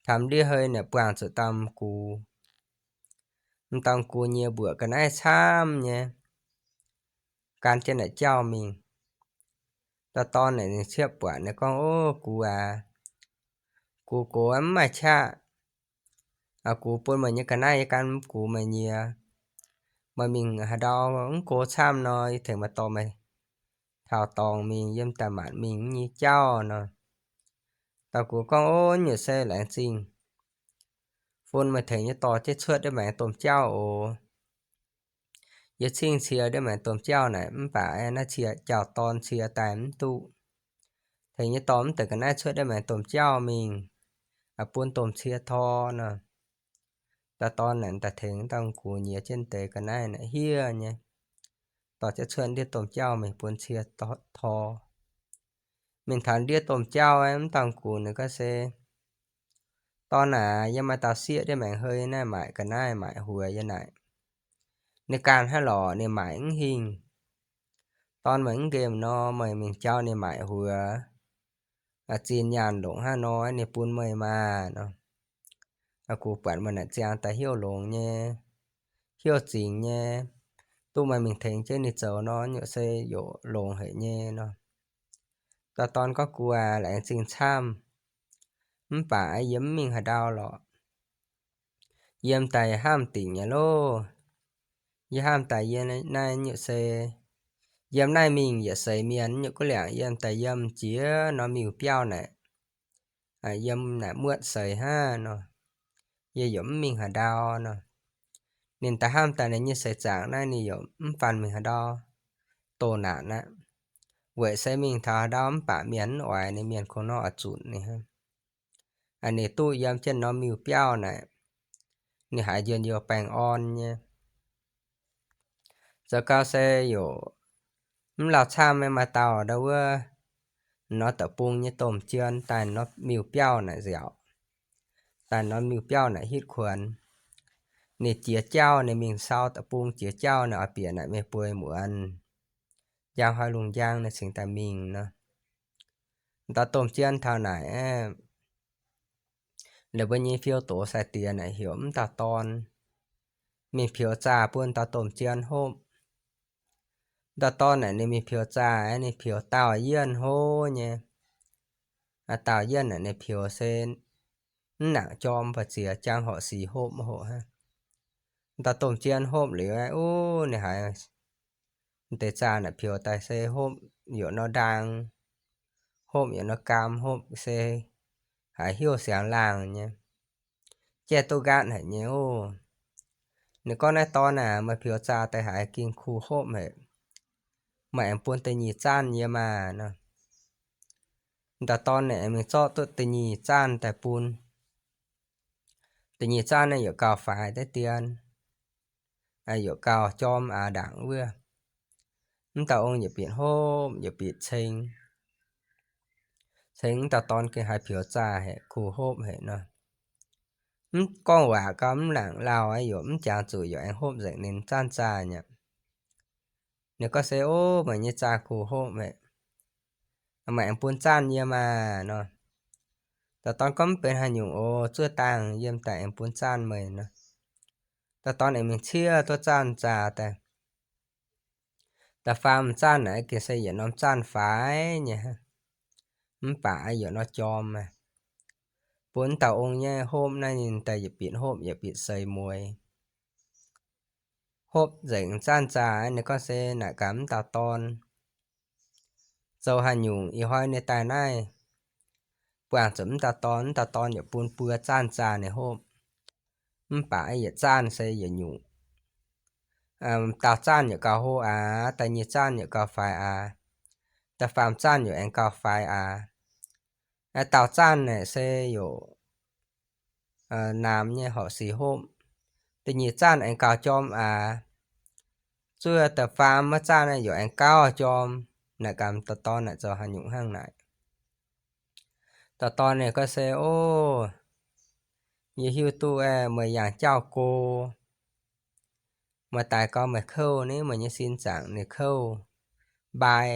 Taux ndiev hei naaic buangh zuqc dauh m'gux. M'dauh m'gux nyiex mbuoqc ga'naaiv camv nyei, gan jienv naaic jauv mingh. Dauh dorn naaic ninh ciepv buatc ninh gorngv, Ov, gux aac, gux gox mv maaih qaqv. Gux bun meih nyei ga'naaiv yie gan gux meih nyiex. Meih mingh haaix ndau mv go camv nor, yie tengx meih dorh meih taux dorngx mingh, yiem daaih maanc mingh mv nyei jauv nor. Dauh gux gorngv, Ov, nyungc se laengz zingh bun meih tengx yie dorh jienv cuotv ndiev maengx domh jauv oc. Yie cingv cie ndiev maengx domh jauv naaic mv baac naaiv cie jauv-dorn cie daaih mv duqv. Tengx yie dorh mv deix ga'naaiv cuotv ndiev maengx domh jauv mingh, bun domh cie tor nor. Dauh dorn naaic daaih tengx dauh gux nyiex jienv deix ga'naaiv naaic hiev nyei, dorh jienv cuotv ndiev domh jauv mingh bun cie tor. Mingh taux ndiev domh jauv, mv dauh gux ninh gorngv se, Dorn aac, yie maaih dauh sieqv ndiev maengx hei naaiv maaic ga'naaiv maaic huox yie naaic. Ninh ganh hnangv lorqc, ninh maaic mv hingh. Dorn meih mv nqemh nor, meih mingh jauv ninh maaic huox. Zinh nyaanh longc hnangv nor, ninh bun meih maah nor. Gux buatc meih naaic ziangx daaih heuc longx nyei, heuc zingx nyei, duqv meih mingh tengx jienv ninh zoux nor, nyungc se yaac longx haic nyei nor. Dauh dorn gorngv, Gux aac, laengz zingh camv, mv baac yie mv mingh haaix ndau lorqc. Yiem daaih hnamv dingc nyei loh. Yie hnamv daaih yie naaiv nyungc se, yiem naaiv mingh yietc seix mienh nyungc guv liangc, yiem daaih yiem jiex norm miuc-biauv naaic, yiem naaic muotv seix hnangv nor, yie yaac mv mingh haaix ndau nor. Ninh daaih hnamv daaih ninh nyei seix zaangc naaiv ninh yaac mv faanh mingh haaix ndau, doh naanc aqv. Weic se mingh taux haaix ndau mv baac mienh mv oix ninh, mienh kungx nor oix zunc ninh hnangv. Ninh duqv yiem jienv norm miuc-biauv naaic, ninh haiz njien-youh baengh orn nyei. Zoux gau se yaac mv lauh camv, maaih dauh ndau wuov nor deic-bung nyei domh jien daaih norm miuc-biauv naaic nziaauc, daaih norm miuc-biauv naaic hitv kuonx. Ninh jiex jauv, ninh mingh sau deic-bung jiex jauv naaic oix bieqc naaic mingh bueix muonz, njang hnoi lungh njang ninh cingx daaih mingh nor. Dauh domh jien taux naaic, ninh mbuo nyei fiou doz sai-diex naaic heuc mv dauh dorn mingh peux zaah bun dauh domh jien hopv. Dauh dorn naaic ninh mingh peux zaah, ninh peux dauh yienh hlo nyei. Dauh yienh naaic ninh peux se mv nangc jorm, ba'ziex jangx horqc sic hopv hoc hnangv. Dauh domh jien hopv liuz, uv, ninh haiz deix zaah naaic peux daaih se hopv yaac nor ndaang, hopv yaac nor gaam, hopv se haiz heuc siangx laangh nyei, jaiv duqv nqaatv haic nyei oc. Ninh gorngv, Naaiv dorn aac, meih peux zaah daaih haiz ging kuh hopv haic, meih aengx bun da'nyeic zaanh yie maah nor. Dauh dorn naaic aengx mingh zorqv duqv da'nyeic zaanh daaih bun. Da'nyeic zaanh naaiv yaac gauh faix deix dien, yaac gauh jorm aax ndaangc wuov. Mv dauh ong yaac bieqc hopv, yaac bieqc ceng. Ceng mv dauh dorn gengh haiz peux zaah haic, kuh hopv haic nor. Mv gorngv waac gau, mv nangc lauh, yaac mv jangx zuqc yaac aengx hopv nzengc ninh zaanh zaah nyei. Ninh gorngv se, Ov, meih nyei zaah kuh hopv haic, meih aengx bun zaanh yie maah nor. Dauh dorn gorngv, Mv benx haaix nyungc oc, zuov dangh yiem daaih aengx bun zaanh meih nor. Dauh dorn aengx mingh ciev duqv zaanh zaah daaih. Da'faam zaanh naaic gengh se yietc norm zaanh faix nyei, mv baac yaac nor jorm aqv. Bun dauh ong nyei hopv naaiv ninh daaih yietc bieqc hopv yietc bieqc seix mueiz. Hopv nzengc zaanh zaah, ninh gorngv se naaic gaax mv dauh dorn, Zoux haaix nyungc ih hnoi ninh daaih naaiv buangh zuqc mv dauh dorn, mv dauh dorn yaac bun buo zaanh zaah ninh hopv, mv baac yietc zaanh se yietc nyungc. Dauh zaanh yaac gauh hlo aax, da'nyeic zaanh yaac gauh faix aax, da'faam zaanh yaac aengx gauh faix aax. Dauh zaanh naaic se yaac naamx nyei horqc sic hopv, da'nyeic zaanh aengx gauh jorm aax. Zuov da'faam wuov zaanh naaiv yaac aengx gauh jorm. Naaic gaax dauh dorn naaic zoux haaix nyungc hnangv naaic. Dauh dorn ninh gorngv se, Ov, yie hiuv duqv meih yangh jauv go, meih daaih gau meih kouv ni, meih nyei sin zaangc ninh kouv mbai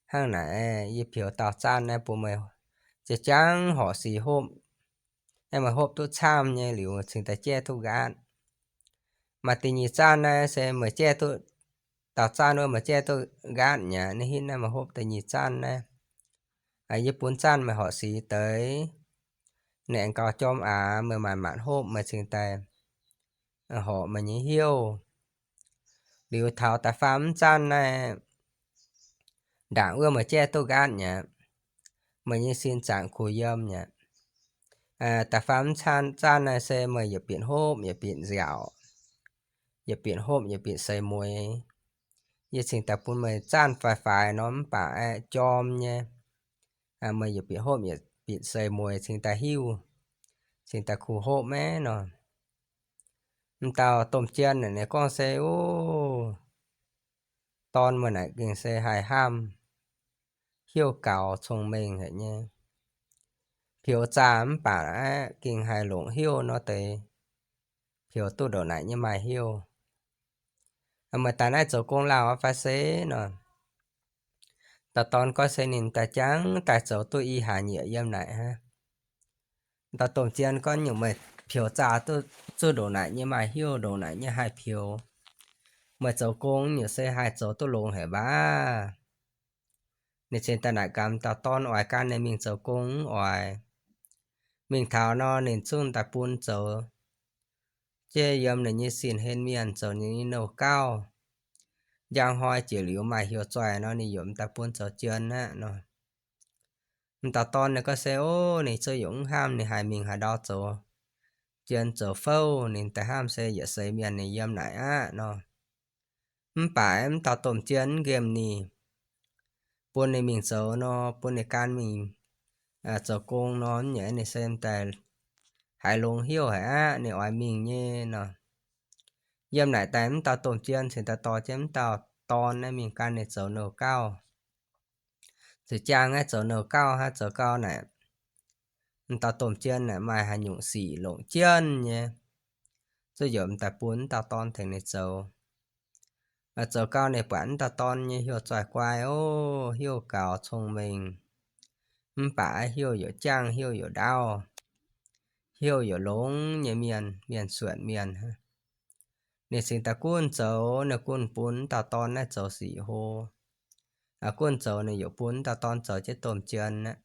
hnangv naaic, yie peux dauh zanv naaiv bun meih jangv horc sic hopv. Aeqv, meih hopv duqv camv nyei liuz cingx daaih jaiv duqv nqaatv. Maaih da'nyeic zanv naaiv se meih jaiv duqv, dauh zanv wuov meih jaiv duqv nqaatv mi'aqv. Ninh hitv naaiv meih hopv da'nyeic zanv naaiv, yie bun zanv meih horc sic deix. Naaic gauh jorm aav, meih maanc maanc hopv meih cingx daaih horc meih nyei hnyouv. Liuz taux da'faam zanv naaiv, ndaangc wuov meih jaiv duqv nqaatv mi'aqv, meih nyei sin zaangc kuh yiem mi'aqv. Da'faam zanv naaiv se meih yietc bieqc hopv yietc bieqc nziaauc, yietc bieqc hopv yietc bieqc seix mueiz. Yie cingx daaih bun meih zanv faix-faix nor mv baac aeqv, jorm nyei. Meih yietc bieqc hopv yietc bieqc seix mueiz cingx daaih hiuv, cingx daaih kuh hopv maiv nor. M'dauh domh jien naaic ninh gorngv se, Ov, dorn meih naaic gengh se haih hnamv, hnyouv gaux, cong-mengh haic nyei. Peux zaah mv baac aeqv, gengh haih longc hnyouv nor deix, peux duqv ndongc naaic nyei maaih hnyouv. Meih daaih naaiv zoux gong lauh fai se nor? Dauh dorn gorngv se ninh daaih jangv daaih zoux duqv i hlaax nyieqc yiem naaic aqv. Dauh domh jien gorngv, Nyungc meih peux zaah duqv ndongc naaic nyei maaih hnyouv, ndongc naaic nyei haih peux. Meih zoux gong nyungc se haih zoux duqv longx haic mbac. Ninh cingx daaih naaic gaax dauh dorn oix gan ninh mingh zoux gong mv oix. Mingh taux nor ninh zungv daaih bun zoux jienv yiem ninh nyei sin-hlen mienh, zoux ninh nyei nouh gauv. Njang hnoi jiex liuz maaih heuc zoih nor ninh yaac m'daaih bun zoux jien aqv nor. M'dauh dorn ninh gorngv se, Ov, ninh zungv yaac mv hnamv, ninh haih mingh haaix ndau zoux jien zoux fouv, ninh daaih hnamv se yietc seix mienh ninh yiem naaic aqv nor. Mv baac m'dauh domh jien nqemh ninh, bun ninh mingh zoux nor, bun ninh gan mingh zoux gong nor, mv nyei ninh se m'daaih haiz longx hnyouv haic aqv, ninh oix mingh nyei nor. Yiem naaic daaih m'dauh domh jien cingx daaih dorh jienv m'dauh dorn naaiv mingh gan ninh zoux nouh gauv. Ziouc jaang naaiv zoux nouh gauv hnangv, zoux gau naaic, m'dauh domh jien naaic maaih haaix nyungc sic longc jienv nyei, zuqc yaac m'daaih bun m'dauh dorn tengx ninh zoux. Zoux gau ninh buatc m'dauh dorn nyei heuc zoih guai, ov, heuc gaux cong-mengh, mv baac heuc yaac jaangv, heuc yaac ndaauv, heuc yaac longx nyei mienh, mienh suonc mienh. Ninh cingx daaih gunv zoux, ninh gunv bun m'dauh dorn naaiv zoux sic hlo. Gunv zoux ninh yaac bun m'dauh dorn zoux jienv domh jien aqv.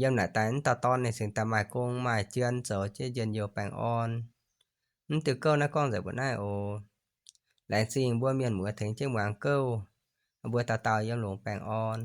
Yiem naaic daaih m'dauh dorn ninh cingx daaih maaih gong maaih jien zoux jienv njien-youh baengh orn. Mv diuh gouv naaiv gorngv nzengc mbuo naaiv oc. Laengz zingh mbuo mienh muoz tengx jienv muangx gouv. Mbuo dauh dauh yiem longx baengh orn.